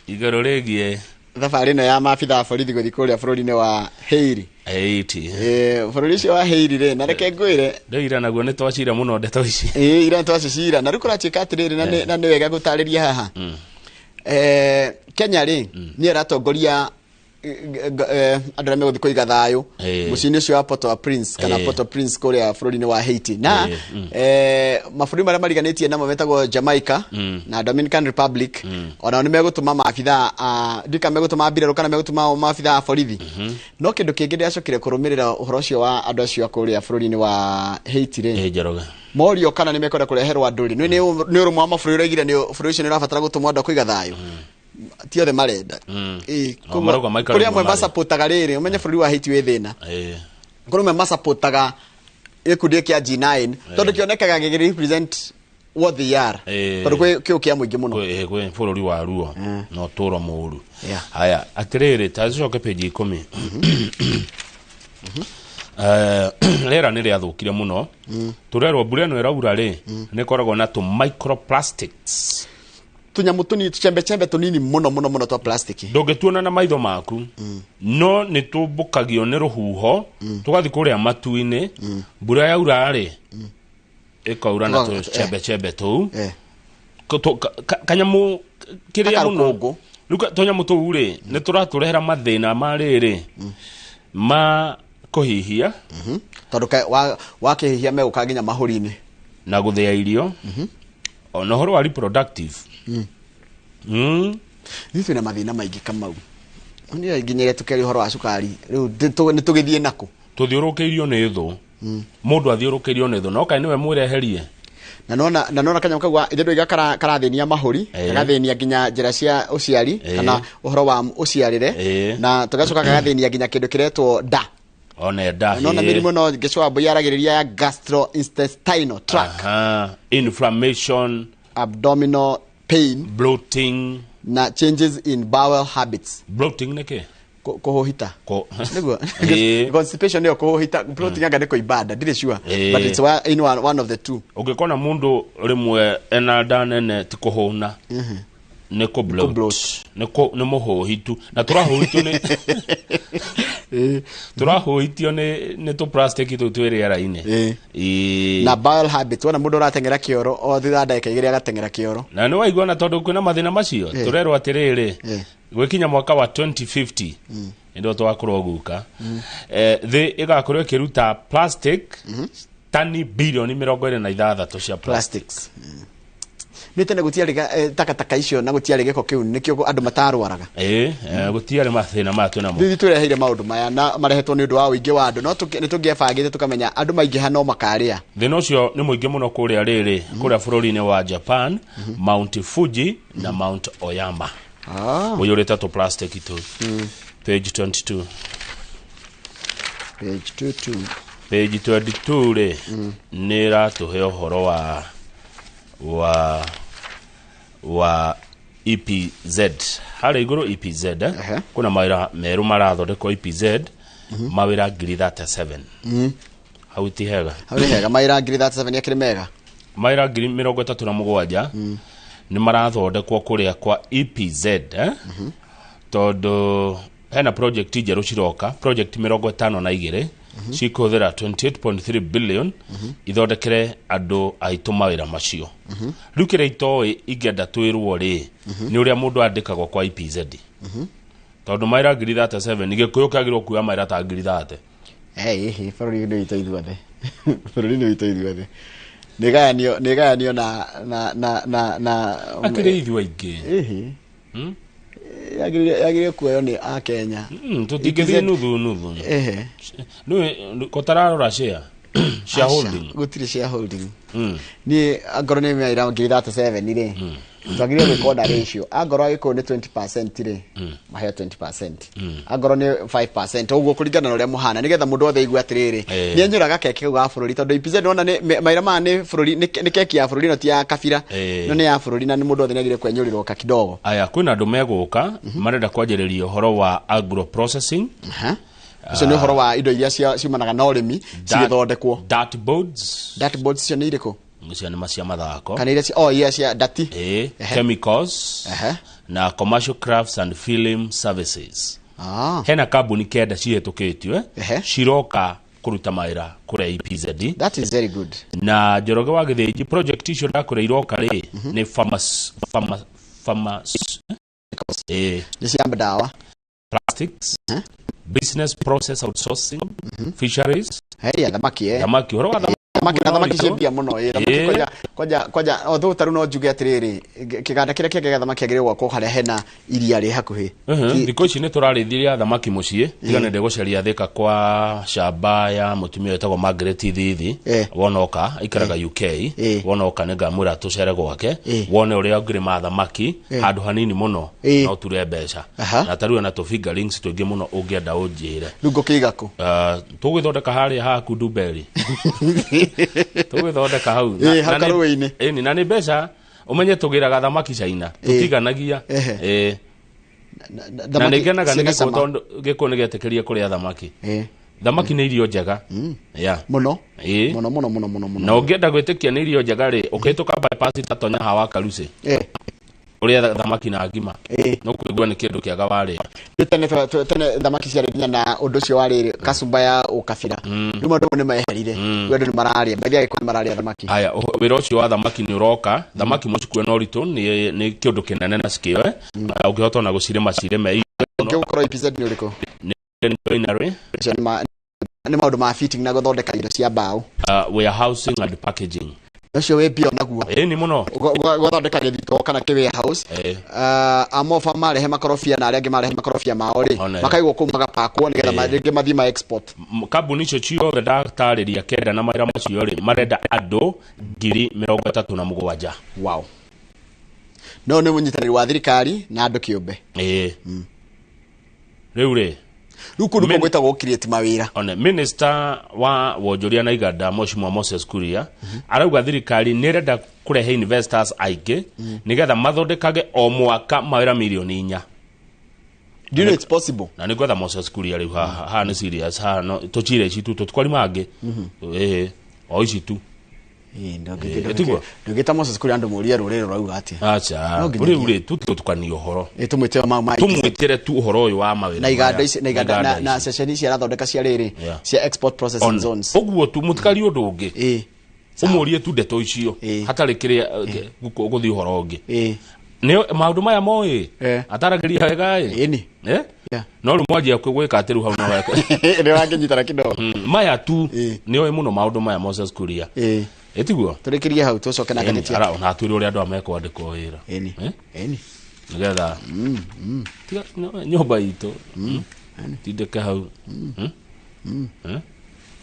Igũrũ rĩgiĩ thabarĩ ĩno ya maabitha a borithi gũthiĩ kũrĩa bũrũri-inĩ wa Haiti. Haiti. Bũrũri ũcio wa Haiti rĩ, na reke ngwĩre Ndĩira naguo nĩ twacira mũno ndeto ici. Ĩĩ, ira twacicira na rĩu kũratuĩka atĩrĩrĩ, na nĩ wega gũtarĩria haha. Kenya rĩ, nĩ ĩratongoria andũ arĩa megũthiĩ kũiga thayũ mũciĩ-inĩ ũcio wa Port-au-Prince kana Port-au-Prince kũrĩa bũrũri-inĩ wa Haiti, na mabũrũri marĩa mariganĩtie namo metagwo Jamaica na Dominican Republic, onao nĩ megũtũma maabitha a ndika megũtũma mbirarũ kana megũtũma maabitha a borithi. No kĩndũ kĩngĩ ndĩracokire kũrũmĩrĩra ũhoro ũcio wa andũ acio a kũrĩa bũrũri-inĩ wa Haiti rĩ, Ĩ Njoroge. morio kana nĩ mekwenda kũreherwo andũ rĩ, nĩ ũrũmwe wa mabũrũri ũraigire nĩ bũrũri ũcio nĩ ũrabatara gũtũmwo andũ a kũiga thayũ, ti othe marenda. Ĩ, O, marauga maikare kũrĩ amwe ũguo marĩ. macapotaga rĩrĩ, ũmenye bũrũri wa Haiti wĩ thĩna, kũrĩ amwe macapotaga gĩkundi kĩa G9 tondũ kĩonekaga gĩgĩ represent what they are, tondũ kwĩ kĩũ kĩa mũingĩ mũno. Kwĩ bũrũri wa ruo na ũtũro mũru. Yeah. Haya, atĩrĩrĩ, ta coke page 10. Rĩera nĩ rĩathũkire mũno. Tũrerwo mbura ĩno ĩraura rĩ, nĩ ĩkoragwo na tũ microplastics, tũnyamũ tũnini, tũchembechembe tũnini mũno mũno mũno twa plastic. Ndũngĩtuona na maitho maku, no nĩ tũmbũkagio nĩ rũhuho tũgathiĩ kũrĩa matu-inĩ. Mbura yaura rĩ, ĩkaura na tũchembechembe tũu. Kanyamũ kĩrĩa Kaka mũno rũkũngũ. Rĩu tũnyamũ tũu rĩ, nĩ tũratũrehera mathĩna ma rĩrĩ, ma kũhihia. Tondũ wakĩhihia megũka nginya mahũri-inĩ. Na gũthĩa irio, ona ũhoro wa reproductive. Ithuĩ twĩna mathĩna maingĩ, Kamau, nĩ nginya ĩrĩa tũkĩaria ũhoro wa cukari rĩu nĩ tũgĩthiĩ nakũ? Tũthiũrũkĩirio nĩ thũ. Mũndũ athiũrũkĩirio nĩ thũ, no kaĩ nĩwe mwĩreherie. Na nona kanyamũ kau ithe ndũiga karathĩnia mahũri, gagathĩnia nginya njĩra cia ũciari kana ũhoro wa ũciarĩre, na tũgacoka gagathĩnia nginya kĩndũ kĩretwo nda. One nda. Nona mĩrimũ no Gĩcũa Mbui yaragĩrĩria ya gastrointestinal tract. Aha. Inflammation, abdominal pain, bloating. Na changes in bowel habits. Bloating nĩ kĩ? Kũhũhita. Nĩguo. Constipation nĩyo kũhũhita, bloating anga nĩ kũimba nda, ndirĩ sure, but it's in one of the two. Ũngĩkona mũndũ rĩmwe ena nda nene, ti kũhũna, nĩ kũ bloat. Kũ-bloat. Nĩ mũhũhitu, na tũrahũhitio nĩ tũ plastic tũu twĩ rĩera-inĩ. Ĩĩ. Na bowel habits, wona mũndũ ũrateng'era kĩoro o thutha wa ndagĩka 2 agateng'era kĩoro. Na nĩ waigua, na tondũ kwĩna mathĩna macio, tũrerwo atĩrĩrĩ, gwĩkinya mwaka wa 2050 nĩndĩo twakorwo guka, thĩ ĩgakorwo ĩkĩruta plastic tani bilioni 26 cia plastic. Plastics nĩ tene gũtiarĩ takataka icio na gũtiarĩ gĩko kĩu, nĩkĩo andũ matarwaraga. Ĩĩ, gũtiarĩ mathĩna maya twĩnamo. Ithuĩ twĩreheire maũndũ maya na marehetwo nĩ ũndũ wa ũingĩ wa andũ, no nĩ tũngĩebangĩte tũkamenya andũ maingĩha no makarĩa. Thĩna ũcio nĩ mũingĩ mũno kũrĩa rĩrĩ, kũrĩa bũrũri-inĩ wa Japan, Mount Fuji na Mount Oyama ũiyũrĩte tũ plastic tũ. Page 22. Page 22. Page 22 rĩ, nĩ ĩratũhe ũhoro wa EPZ harĩa igũrũ, EPZ, eh? Ehe. Kuna mawĩra merũ marathondekwo EPZ, mawĩra 37,000. Hau ti hega? Hau nĩ hega, mawĩra 37,000 akĩrĩ mega. Mawĩra 37,000 nĩ marathondekwo kũrĩa kwa EPZ, eh? Tondũ hena project njerũ ciroka, project 52 cikũhũthĩra 28.3 billion ithondekere andũ aitũ mawĩra macio. Rĩu kĩrĩa itoĩ ingĩenda twĩrwo rĩ, nĩ ũrĩa mũndũ andĩkagwo kwa EPZ, tondũ mawĩra 37,000, gĩkũyũ kĩagĩrĩirwo kuoya mawĩra ta 30,000. Ĩhĩ, bũrũri nĩ witũ ithuothe, bũrũri nĩ witũ ithuothe. Nĩ gayanio na Akĩrĩ ithuĩ aingĩ. Ĩhĩ. Yagĩrĩire kuoywo nĩ Akenya. Tũtingĩthiĩ nuthu nuthu. Ehe. Nĩwe kotararora share shareholding. Aca, gũtirĩ shareholding. Niĩ angorwo nĩ mĩaira 37,000 rĩ, twagĩrĩire gwĩka order ratio. Angorwo Agĩkũyũ nĩ 20% rĩ, maheo 20%, angorwo nĩ 5%, ũguo kũringana na ũrĩa mũhana, nĩgetha mũndũ wothe aigue atĩrĩrĩ, nĩ enyũraga keki kau ga bũrũri, tondũ EPZ nĩwona nĩ maira maya nĩ bũrũri, nĩ keki ya bũrũri, no ti ya kabira. No nĩ ya bũrũri na nĩ mũndũ wothe nĩ agĩrĩire kwenyũrĩrwo ka kidogo. Aya, kwĩna andũ megũka marenda kwanjĩrĩria ũhoro wa agro processing. Aha. Ũcio nĩ ũhoro wa indo iria ciumanaga na ũrĩmi cigĩthondekwo. Dart boards. Dartboards icio nĩ irĩkũ? Icio nĩ cia mathako. Kana iria oh, iria cia dati. Ĩ, chemicals na commercial crafts and film services. Hena kambuni 9 cihĩtũkĩtio ciroka kũruta mawĩra kũrĩa EPZ. That is very good. Na Njoroge wa Gĩthĩnji, project icio ndakũrĩa iroka rĩ nĩ farmers, farmers, Nĩ cia ndawa. Plastics, business process outsourcing, fisheries. Hey, thamaki, eh. Thamaki, ũhoro wa thamaki. Thamaki, na thamaki ciĩ mbia mũno, ĩ thamaki. Kwanja although tarĩu no njuge atĩrĩrĩ, kĩganda kĩrĩa kĩngĩ gĩa thamaki agĩrĩirwo gwakwo harĩa hena iria rĩ hakuhĩ. Thikũ ici nĩ tũrarĩithiria thamaki mũciĩ, tiga nĩ ndĩgũcaria Thĩka kwa camba ya mũtumia wĩtagwo Margaret Thithi. Wonoka aikaraga UK. Wonoka nĩ ngamwĩra tũcere gwake, wone ũrĩa ũngĩrĩma thamaki handũ hanini mũno, no ture mbeca. Na tarĩu ena tũ fingerlings tũingĩ mũno, ũngĩenda ũnjĩre. Rĩu ngũkĩiga kũ? Tũgũgĩthondeka harĩa haku Ndumberi, tũgũgĩthondeka hau. Hau karũĩ-inĩ. Ĩni, na nĩ mbeca, ũmenye tũgĩraga thamaki China, tũtiganagia. Na nĩ ngenaga nĩ ciĩna gĩkũ cama. Tondũ gĩkũ nĩ gĩetĩkĩrie kũrĩa thamaki. Thamaki nĩ irio njega ya. Mũno. Mũno mũno mũno mũno mũno. Na ũngĩenda gwĩtĩkia nĩ irio njega rĩ, ũkĩhĩtũka bypass tatonya hawa Karuci, ũrĩa thamaki na ngima, no kũigua nĩ kĩndũ kĩega warĩa. Rĩu tene tene thamaki ciarĩ nginya na ũndũ ũcio warĩ kacumba ya ũkabira. Rĩu maũndũ mau nĩ meherire. Rĩu andũ nĩ mararĩa bathi, Agĩkũyũ nĩ mararĩa thamaki. Aya, wĩra ũcio wa thamaki nĩ ũroka. Thamaki mũcikue na ũritũ, nĩ kĩũndũ kĩnene na cikĩoe ũngĩhota ona gũcirĩma cirĩme. Ũngĩ gũkorwo EPZ nĩ ũrĩkũ? Nĩ joinery. Ũcio nĩ maũndũ ma fitting na gũthondeka indo cia mbaũ. Warehousing and packaging. Ũcio wĩ mbia naguo. Ĩ, nĩ mũno. Gũthondeka gĩthito kana kĩ warehouse. Amoba marehe makorobia na arĩa angĩ marehe makorobia mao rĩ, makaigwo kũu, magapakwo nĩgetha rĩngĩ mathiĩ ma export. Kambuni icio ciothe ndatarĩria 9 na mawĩra macio rĩ, marenda andũ 37,000. Wow, no nĩ mũnyitanĩri wa thirikari na andũ kĩũmbe. Ĩ, rĩu rĩ, Rĩu kũndũ kũu gwĩtagwo create mawĩra. One minister wa wonjoria na iganda, Mheshimiwa Moses Kuria, arauga thirikari nĩ ĩrenda kũrehe investors aingĩ nĩgetha mathondekage o mwaka mawĩra 4 milioni. Do you know it's possible? Na nĩ ngwetha Moses Kuria rĩu haha. Haha nĩ serious, haha no tũcire ici tu, tũtikwari mangĩ, ĩĩ, o ici tu. Tiguo? Ndũngĩta Moses Kuria andũ mũrie rũrĩrĩ rũrauga atĩa. Acha. No nginyagia. Rĩu rĩ, tũtigũtukania ũhoro. Ĩ, tũmwĩte mau ma Tũmwĩtĩre tu ũhoro ũyũ wa mawĩra na iganda maya. ici na iganda na ici. ceceni ici arathondeka cia rĩrĩ, cia export processing zones. Ũguo tu, mũtikari ũndũ ũngĩ. Ũmũrie tu ndeto icio, hatarĩ kĩrĩa gũthiĩ ũhoro ũngĩ. Nĩ maũndũ maya moĩ, ataragĩria wega ĩ. Ĩni. Eh? No rĩu mwanjia gwĩka atĩ rĩu hau no weke. Nĩ wangĩnyitana kidogo. Maya tu nĩ oĩ mũno maũndũ maya Moses Kuria. Ĩtiguo? Tũrĩkĩrie hau, tũcoke na ngathĩti Ara ona atwĩre ũrĩa andũ aya mekwandĩkwo wĩra. Ĩni. Eh? Ĩni. Nĩgetha tiga nyũmba itũ tindĩke hau. Eh?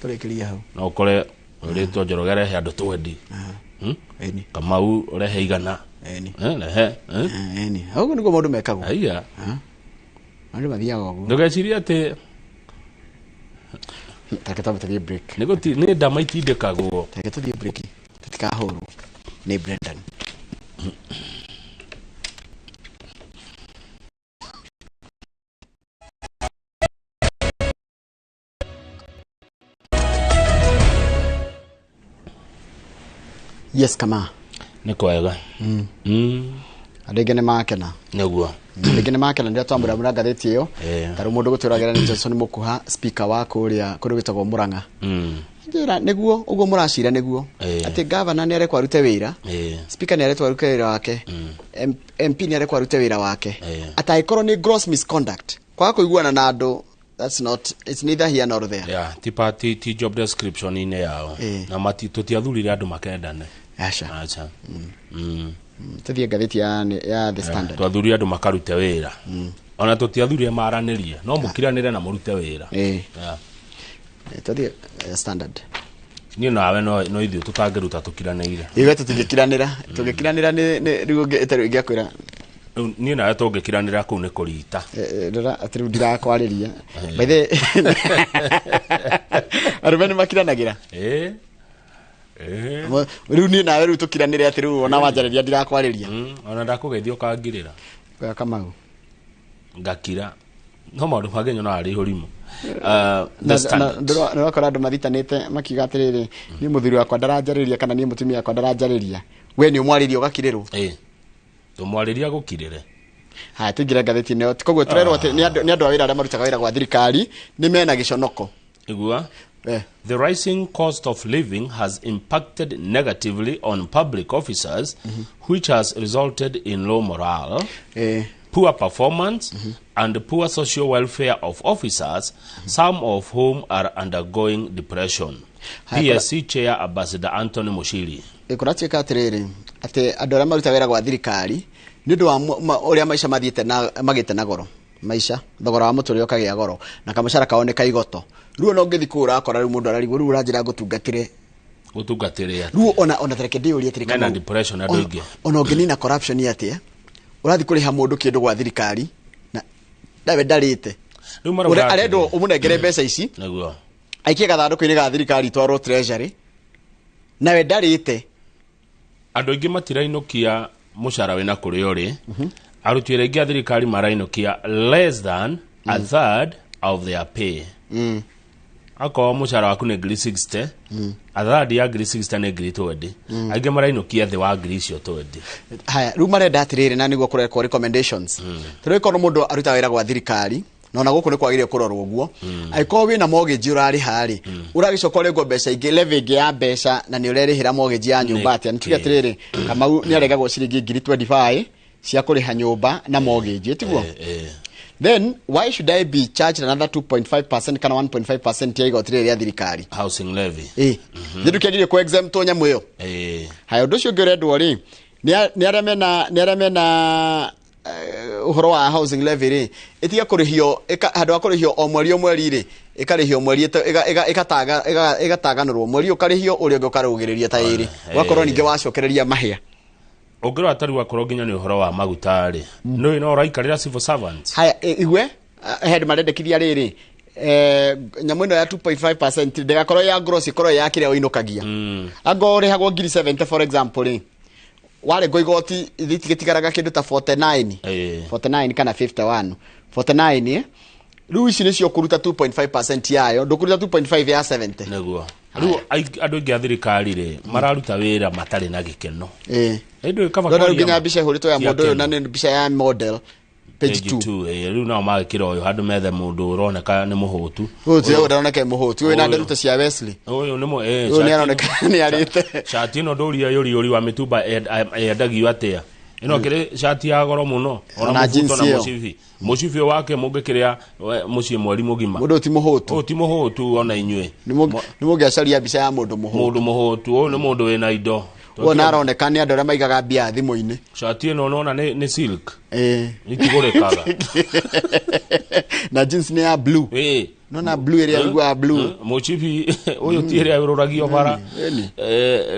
Tũrĩkĩrie hau. No ũkore ũrĩtwo Njoroge rehe andũ 20. Ĩni. Kamau ũrehe 100. Ĩni. Eh, rehe, eh? Ĩni, ũguo nĩguo maũndũ mekagwo. Aiya. Andũ mathiaga ũguo. Ndũgecirie atĩ Take twambe tũthiĩ break. Nĩ ndama itindĩkagwo. Take tũthiĩ break, tũtikahũrwo nĩ Brendan. Yes, kama Nĩ kwega. Andũ aingĩ nĩ makena. Nĩguo. Andũ aingĩ nĩ makena rĩrĩa twamũramũra ngathĩti ĩyo. Tarĩu mũndũ gũtũragĩra nĩ Johnson Mũkuha, speaker wa kũrĩa kũndũ gwĩtagwo Mũrang'a. Njĩra nĩguo ũguo mũracira nĩguo atĩ gavana nĩ arekwo arute wĩra, speaker nĩ arekwo arute wĩra wake, MP nĩ arekwo arute wĩra wake, atangĩkorwo nĩ gross misconduct, kwaga kũiguana na andũ. That's not, it's neither here nor there. Yeah, ti party ti job description inĩ yao. Na mati tũtiathurire andũ makendane. Aca. Aca. Tũthiĩ ngathĩti ya The Standard. Twathurire andũ makarute wĩra. Ona tũtiathurire maranĩrie, no mũkiranĩre na mũrute wĩra. Yeah. Tũthiĩ Standard. Niĩ nawe no ithuĩ tũtangĩruta tũkiranĩire. Ithuĩ tũtingĩkiranĩra. Tũngĩkiranĩra nĩ rĩu ĩtarĩ ingĩakwĩra. Niĩ nawe tũngĩkiranĩra kũu nĩ kũrita. Rora atĩ rĩu ndirakwarĩria. By the arũme nĩ makiranagĩra. Rĩu niĩ nawe rĩu tũkiranĩre atĩ rĩu ona wanjarĩria ndirakwarĩria. Ona ndakũgeithia ũkangirĩra. Oya Kamau. Ngakira. No maũndũ mangĩ nyonaga arĩ ũrimũ. The Standard. Nĩũrakora andũ mathitanĩte makiuga atĩrĩrĩ, niĩ mũthuri wakwa ndaranjarĩria kana niĩ mũtumia wakwa ndaranjarĩria. We nĩ ũmwarĩria ũgakirĩrwo. Tũmwarĩria gũkirĩre. Haya, tũingĩre ngathĩti-inĩ ĩyo. Koguo tũrerwo atĩ nĩ andũ a wĩra arĩa marutaga wĩra gwa thirikari nĩ mena gĩconoko. Igua? The rising cost of living has impacted negatively on public officers, which has resulted in low morale, poor performance, and poor social welfare of officers, some of whom are undergoing depression. PSC Chair Ambassador Anthony Mushiri. Kũratuĩka atĩrĩrĩ, atĩ andũ arĩa marutaga wĩra gwa thirikari nĩ ũndũ wa ũrĩa maica mathiĩte na magĩte na goro. Maica, thogora wa mũtũrĩre ũkagĩa goro na kamũcara kao nĩ kaigoto. Rĩu ona ũngĩthiĩ kũu ũrakora rĩu mũndũ ararigwo rĩu ũranjĩra ngũtungatĩre. Gũtungatĩre atĩa? Rĩu ona tareke ndĩyũrie atĩrĩ, Mena Kamau, depression andũ aingĩ. ona ũngĩnina corruption atĩa? Ũrathiĩ kũrĩha mũndũ kĩndũ gwa thirikari na nawe ndarĩte. Rĩu marauga Ũrĩa arendwo atĩrĩ. ũmũnengere mbeca ici. Nĩguo. Aikie gathandũkũ-inĩ ga thirikari twarwo treasury. Nawe ndarĩte. Andũ aingĩ matirainũkia mũcara wĩna kũrĩa ũrĩ. Aruti wĩra aingĩ a thirikari marainũkia less than a third of their pay. Akorwo mũcara waku nĩ ngiri 60, a third ya ngiri 60 nĩ ngiri 20. Aingĩ marainũkia thĩ wa ngiri icio 20. Haya, rĩu marenda atĩrĩrĩ na nĩguo kũrekwo recommendations. Tondũ ĩkorwo mũndũ arutaga wĩra gwa thirikari, na ona gũkũ nĩ kwagĩrĩire kũrorwo ũguo. Angĩkorwo wĩna mortgage ũrarĩha rĩ, ũragĩcoka ũrengwo mbeca ingĩ, levy ĩngĩ ya mbeca na nĩ ũrerĩhĩra mortgage ya nyũmba atĩa. Nĩ tuge atĩrĩrĩ, Kamau nĩ aregagwo ciringi ngiri 25 cia kũrĩha nyũmba na mortgage, tiguo? Then why should I be charged another 2.5% kana 1.5% ya igoti rĩrĩ rĩa thirikari? Housing levy. Nĩ ndũkĩagĩrĩire kũ exempt nyamũ ĩyo. Haya, ũndũ ũcio ũngĩ ũrendwo rĩ, nĩ arĩa mena ũhoro wa housing levy rĩ, ĩtige kũrĩhio, handũ ha kũrĩhio o mweri o mweri rĩ, ĩkarĩhio mweri ĩgataganũrwo mweri ũkarĩhio ũrĩa ũngĩ ũkarũgĩrĩria ta ĩrĩ. Ũgakorwo ningĩ wacokereria mahĩa. Ũngĩrora ta rĩu akorwo nginya nĩ ũhoro wa maguta rĩ, nĩũĩ no ũraikarĩra civil servants. Haya, igue, he andũ marendekithia rĩrĩ, nyamũ ĩno ya 2.5% ndĩgakorwo ya gross, ĩkorwo ya kĩrĩa ũinũkagia. Angorwo ũrĩhagwo ngiri 70 for example rĩ, warengwo igoti rĩtigĩtigaraga kĩndũ ta 49. 49 kana 51. 49, Rĩu ici nĩcio ũkũruta 2.5% yayo, ndũkũruta 2.5 ya 70. Nĩguo. Rĩu andũ aingĩ a thirikari rĩ, mararuta wĩra matarĩ na gĩkeno. Ĩndũ ĩkaba Ndona rĩu kwaria nginya mbica ĩhũrĩtwo ya cia mũndũ ũyũ na kĩno. nĩ mbica ya model. Page Page 2. 2, rĩu nao magĩkĩra ũyũ handũ methe mũndũ ũroneka nĩ mũhũtu. Ũyũ ti ũyũ ũroneka nĩ mũhũtu, wĩna Ũyũ. nderuta cia Wesley. Ũyũ nĩ Ũyũ nĩ aroneka nĩ arĩte. Shati ĩno ndũria yũri yũri wa mĩtumba yendagio atĩa? Ĩno kĩrĩ shati ya goro mũno, ona Ona mũbuto jeans na ĩyo. mũcibi. Mũcibi ũyũ wake mũngĩkĩrĩa, mũciĩ mweri mũgima. Mũndũ ti mũhũtu. Ũyũ ti mũhũtu ona inyuĩ. Nĩ mũngĩacaria mbica ya mũndũ mũhũtu. Mũndũ mũhũtu, ũyũ nĩ mũndũ wĩna indo. Ũyũ na aroneka nĩ andũ arĩa maigaga mbia thimũ-inĩ. Shati ĩno ũrona nĩ silk. Itigũrĩkaga. Na jeans nĩ ya blue. Nona blue ĩrĩa ũiguaga blue. Mũcibi ũyũ ti ĩrĩa ũrũragio bara.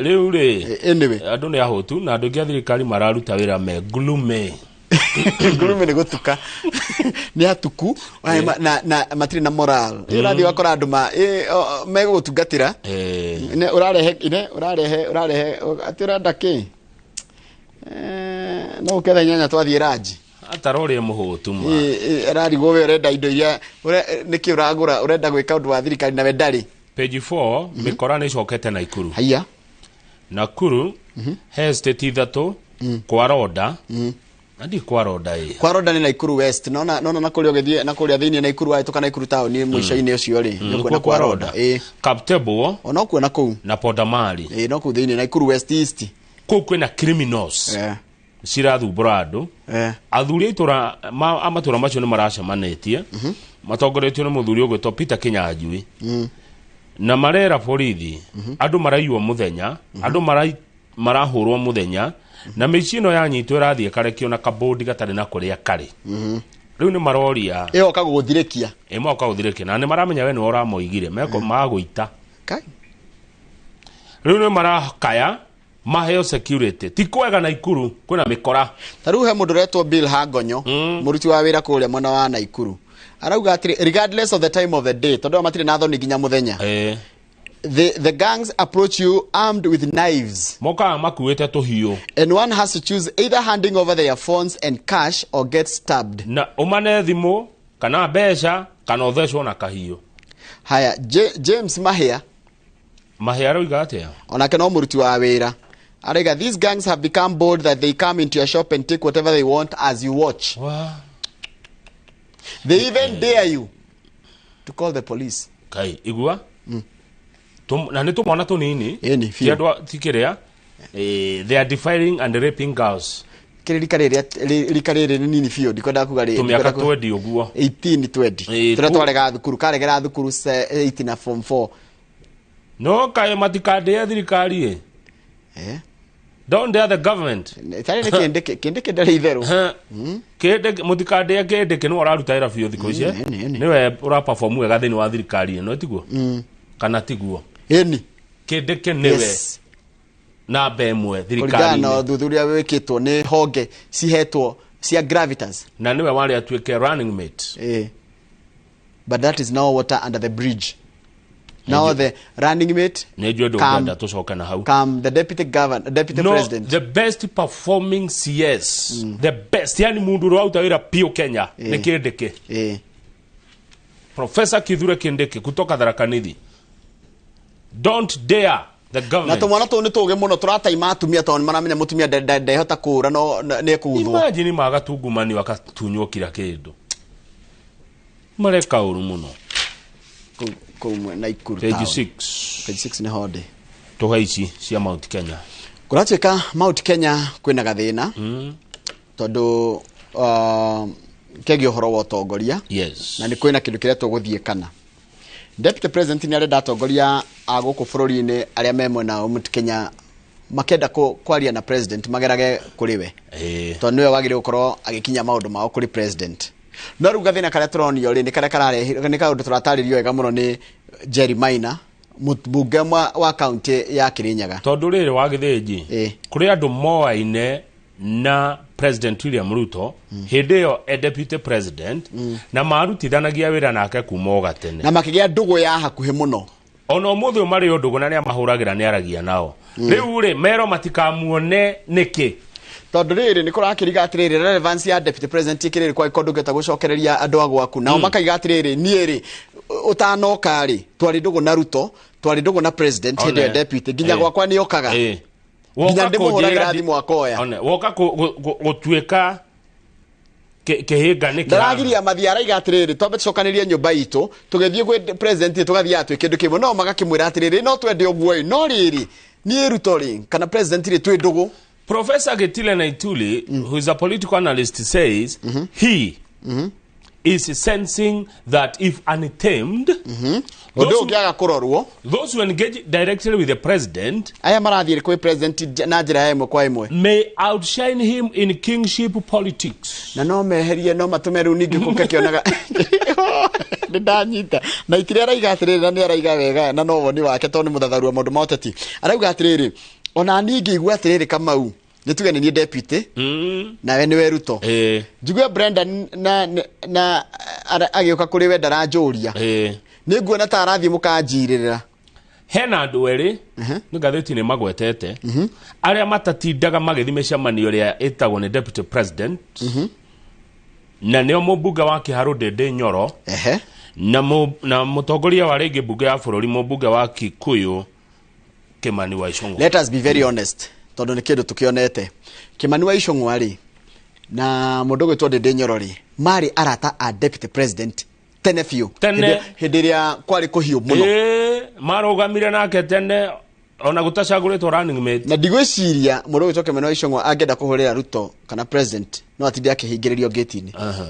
Rĩu rĩ, Anyway. andũ nĩ ahũtu na andũ aingĩ a thirikari mararuta wĩra me gloomy. Gloomy nĩ gũtuka. Nĩ atuku, na matirĩ na moral. Ũrathiĩ ũgakora andũ megũgũtungatĩra. Ne, ũrarehe, ne, ũrarehe, ũrarehe, atĩ ũrenda kĩ? No ũketha inyanya twathiĩ ranji. Atara ũrĩa mũhũtu ma. Ararigwo we ũrenda indo iria, nĩkĩ ũragũra, ũrenda gwĩka ũndũ wa thirikari na we ndarĩ. Page 4, mĩkora nĩ ĩcokete Naikuru. Haiya. Nakuru, he estate ithatũ, kwa Roda. Na ndi kwa Roda ĩ. Kwa Roda nĩ Naikuru West. Nona, nona na kũrĩa ũgĩthiĩ, na kũrĩa thĩinĩ Naikuru wahĩtũka Naikuru town mũico-inĩ ũcio rĩ, nĩ ũkuona Nĩkuo kwa kwa Roda. Roda. Kaptebwo. Ona ũkuona kũu. Na Pondamali. No kũu thĩinĩ Naikuru West East. Kũu kwĩna criminals. Cirathumbũra andũ. Athuri a itũra a matũra macio nĩ maracemanĩtie matongoretio nĩ mũthuri ũgwĩtwo Peter Kinyanjui, na marera borithi andũ maraiywo mũthenya, andũ marahũrwo mũthenya, na mĩciĩ ĩno yanyitwo ĩrathiĩ ĩkarekio na kabũndi gatarĩ na kũrĩa karĩ. Rĩu nĩ maroria. Ĩyo kagũgũthirĩkia. Ĩmoka gũthirĩkia na nĩ maramenya we nĩwe ũramoigire meko magũita. Kai. Rĩu nĩ marakaya maheo security. Ti kwega Naikuru, kwĩna mĩkora. Ta rĩu he mũndũ ũretwo Bill Hangonyo, mũruti wa wĩra kũrĩa mwena wa Naikuru, arauga atĩrĩ, regardless of the time of the day, tondũ matirĩ na thoni nginya mũthenya, the gangs approach you armed with knives, mokaga makuĩte tũhiũ, and one has to choose either handing over their phones and cash or get stabbed. Na ũmane thimũ kana mbeca kana ũthecwo na kahiũ. Haya, James Mahia. Mahia aroiga atĩa? Onake no mũruti wa wĩra, arauga these gangs have become bold that they come into your shop and take whatever they want as you watch. Wa. They even dare you to call the police. Kai igua. Na nĩ tũmwana tũnini. Ĩni, ti biũ. Andũ ti kĩrĩa, they are defiling and raping girls. Kĩrĩ rika rĩrĩa rika rĩrĩ nĩ nini biũ, ndikwendaga kuga rĩ. Tũmĩaka 20 ũguo. 18 20. Tũrĩa twarega thukuru, karegera thukuru 8 na form 4. No kaĩ matikandĩe thirikari ĩ. Don't dare the government. Tarĩ nĩ kĩndĩ kĩndĩ kĩndarĩ itherũ. Kĩndĩ mũtikandĩe kĩndĩ kĩ nĩwe ũraruta wĩra biũ thikũ ici. Ĩni, ĩni. Nĩwe ũraperform wega thĩinĩ wa thirikari ĩno, tiguo kana tiguo? Ĩni. Kĩndĩ kĩ nĩwe namba ĩmwe Kũringana na thirikari-inĩ. ũthuthuria wĩkĩtwo nĩ honge cihetwo cia Gravitas. Na nĩwe warĩ atuĩke running mate. But that is now water under the bridge. Now the running mate Nĩ njũĩ ndũngĩenda tũcoke na hau. Come the deputy governor, deputy No, president. the best performing CS, the best, yani mundu ũrĩa waruta wĩra biũ Kenya nĩ Kindiki. Professor Kithure Kindiki kutoka Tharaka Nithi. Don't dare the Na government. tũmwana tũu nĩ tũgĩ mũno, tũrataima atumia tondũ nĩ maramenya mũtumia ndehota kũũra, no nĩ ekũguthwo. Imagine magatungumani wakatunywo kila kĩndũ. Mareka ũru mũno. Kũu Naikuru Page town. 6. Page 6 nĩ honde. Tũhe ici cia Mount Kenya. Kũratuĩka Mount Kenya kwĩna gathĩna, tondũ kegiĩ ũhoro wa ũtongoria. Na nĩ kwĩna kĩndũ kĩretwo gũthiĩ kana deputy president nĩ arenda atongoria a gũkũ bũrũri-inĩ arĩa me mwena wa Mount Kenya makenda kwaria na president magerage kũrĩ we, tondũ nĩwe wagĩrĩirwo gũkorwo agĩkinya maũndũ mao kũrĩ president. No rĩu gathĩna karĩa tũronio rĩ, nĩ karĩa kararehe nĩ kaũndũ tũratarĩrio wega mũno nĩ Jerry Maina, mũmbunge wa kaunti ya Kirinyaga. Tondũ rĩrĩ wa Gĩthĩnji, kũrĩ andũ moaine na President William Ruto hĩndĩ ĩyo e deputy president, na marutithanagia wĩra nake kuma o gatene. Na makĩgĩa ndũgũ ya hakuhĩ mũno. Ona ũmũthĩ ũyũ marĩ ũndũgũ na nĩ amahũragĩra, nĩ aragia nao. Rĩu rĩ mero matikamuone nĩkĩ? Tondũ rĩrĩ nĩ kũrakĩriga atĩrĩrĩ, relevance ya deputy president ĩkĩrĩrĩ kwa ndũngĩhota gũcokereria andũ a gwaku. Nao makaiga atĩrĩrĩ, niĩ rĩ ũtanoka rĩ, twarĩ ndũgũ na Ruto, twarĩ ndũgũ na president hĩndĩ ĩyo deputy, nginya gwakwa nĩ okaga, nginya Woka ndĩmũhũragĩra kũnjĩra thimũ akoya. One, woka gũtuĩka kĩhĩnga nĩ. Ndaragiria mathi, araiga atĩrĩrĩ, twambe tũcokanĩrie nyũmba itũ, tũgĩthiĩ gwĩ president tũgathiaga twĩ kĩndũ kĩmwe. No magakĩmwĩra atĩrĩrĩ, no twende ũguo ĩ, no rĩrĩ niĩ Ruto rĩ kana president rĩ twĩ ndũgũ. Professor Gitile Naituli, who is a political analyst, says he is sensing that if untamed, ũndũ ũngĩaga kũrorwo, those who engage directly with the president aya marathiĩ kwĩ president na njĩra ya ĩmwe kwa ĩmwe may outshine him in kingship politics. Na no meherie, no matũme rĩu ningĩ kũke kĩonaga nĩ ndanyita na itire. Araiga atĩrĩrĩ, na nĩ araiga wega, na no woni wake tondũ nĩ mũthatharua maũndũ ma ũteti. Arauga atĩrĩrĩ, ona niĩ ngĩigua atĩrĩrĩ, Kamau, nĩ tuge nĩ niĩ deputy, nawe nĩwe Ruto, njigue Brendan na agĩũka kũrĩ we ndaranjũria, nĩ nguona ta arathiĩ mũkanjirĩrĩra. Hena andũ erĩ nĩ ngathĩti nĩ magwetete arĩa matatindaga magĩthiĩ mĩcemanio ĩrĩa ĩtagwo nĩ deputy president, na nĩo mũmbunge wa Kĩharũ Ndĩndĩ Nyoro na mũtongoria wa rĩngĩ mbunge ya bũrũri, mũmbunge wa Kikuyu Kimani wa Ichung'wa. Let us be very honest, tondũ nĩ kĩndũ tũkĩonete. Kimani wa Ichung'wa rĩ na mũndũ ũgwĩtwo Ndĩndĩ Nyoro rĩ, marĩ arata a deputy president tene biũ. Tene. Hĩndĩ ĩrĩa kwarĩ kũhiũ mũno. Ĩĩ, marũgamire nake tene. Ona gutacagũrĩtwo running mate. Na ndigwĩciria mũndũ ũgwĩtwo Kimani Ichung'wa angĩenda kũhũrĩra Ruto kana president no atinde akĩhingĩrĩrio gate-inĩ. Aha.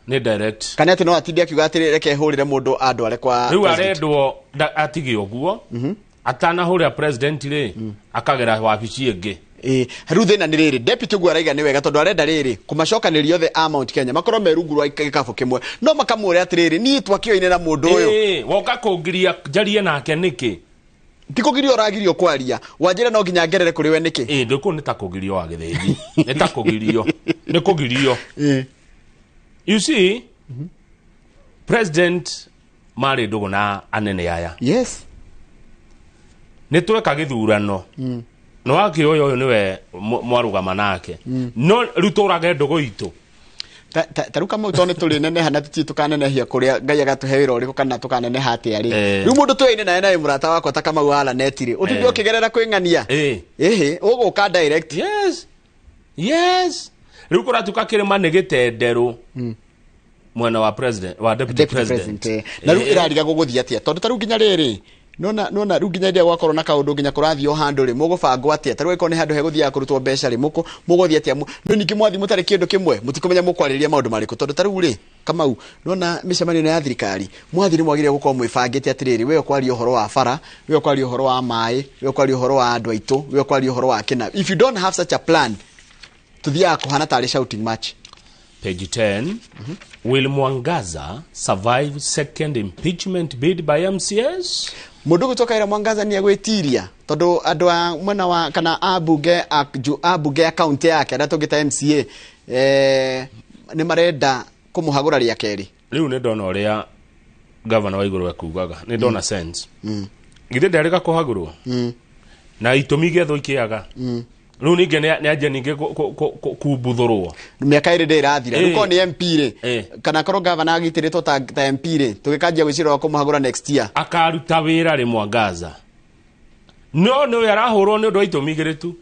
Nĩ direct. Kana atĩ no atinde akiuga atĩrĩ, reke hũrĩre mũndũ andware kwa Rĩu president. arendwo atige ũguo, atanahũrĩra president rĩ, akagera wabici ĩngĩ. Ĩĩ, rĩu thĩna nĩ rĩrĩ, deputy ũguo araiga nĩ wega tondũ arenda rĩrĩ kũmacokanĩria othe a Mount Kenya makorwo me rungu rwa gĩkabũ kĩmwe, no makamwĩra atĩrĩrĩ, niĩ twakĩoine na mũndũ ũyũ. Ĩĩ, woka kũngiria njarie nake nĩkĩ? Ti kũgirio ũragirio kwaria, wanjĩra no nginya ngerere kũrĩ we nĩkĩ? Ĩĩ, ndũkũ nĩ ta kũgirio wa gĩthĩnji, nĩ ta kũgirio, nĩ kũgirio. You see, president marĩ ndũgũ na anene aya. Yes. Nĩ tweka gĩthurano, nĩ wakĩoya ũyũ nĩwe mwarũgama nake, no rĩu tũrage ndũgũ itũ. Ta rĩu Kamau, tondũ nĩ tũrĩ neneha na tũtirĩ tũkanenehia kũrĩa Ngai agatũhe wĩra ũrĩkũ kana tũkaneneha atĩa rĩ, rĩu mũndũ tũyaine naye naye mũrata wakwa ta Kamau wa Laneti rĩ, ũtinde ũkĩgerera kwĩng'ania. Ĩhĩ, ũgũka direct. Yes, yes, rĩu kũratuka kĩrĩma nĩ gĩtenderũ mwena wa president, wa deputy, deputy president. President. Na rĩu ĩrariga gũgũthiĩ atĩa, tondũ ta rĩu nginya rĩrĩ nona rĩu nginya rĩrĩa gwakorwo na kaũndũ nginya kũrathiĩ o handũ rĩ, mũgũbangwo atĩa? Ta rĩu angĩkorwo nĩ handũ hegũthiaga kũrutwo mbeca rĩ, mũgũthiĩ atĩa? No ningĩ mwathiĩ mũtarĩ kĩndũ kĩmwe, mũtikũmenya mũkwarĩrĩria maũndũ marĩkũ, tondũ ta rĩu rĩ, Kamau, nona mĩcemanio ĩno ya thirikari mwathiĩ nĩ mwagĩrĩire gũkorwo mwĩbangĩte atĩrĩrĩ, we ũkwaria ũhoro wa bara, we ũkwaria ũhoro wa maĩ, we ũkwaria ũhoro wa andũ aitũ, we ũkwaria ũhoro wa kĩna. If you don't have such a plan, tuthiaga kũhana tarĩ shouting match. Page 10. Will Mwangaza survive second impeachment bid by MCS? Mũndũ ũgwĩtwo Kaira Mwangaza nĩ egwĩtiria, tondũ andũ a mwena wa kana ambunge a ambunge a kaunti yake arĩa tũngĩta MCA, nĩ marenda kũmũhagũra rĩa kerĩ. Rĩu nĩ ndona ũrĩa gavana wa igũrũ ekugaga, nĩ ndona sense. Githĩ ndarĩga kũhagũrwo na itũmi igethwo ikĩaga, rĩu ningĩ nĩ anjia ningĩ kumbuthũrwo. Mĩaka 2 ndĩ ĩrathira. Rĩu korwo nĩ MP rĩ, kana korwo gavana agitĩrĩtwo ta MP rĩ, tũgĩkanjia gwĩciria wa kũmũhagũra next year. Akaruta wĩra rĩ Mwangaza, no nĩ arahũrwo nĩ ũndũ wa itũmi igĩrĩ tu.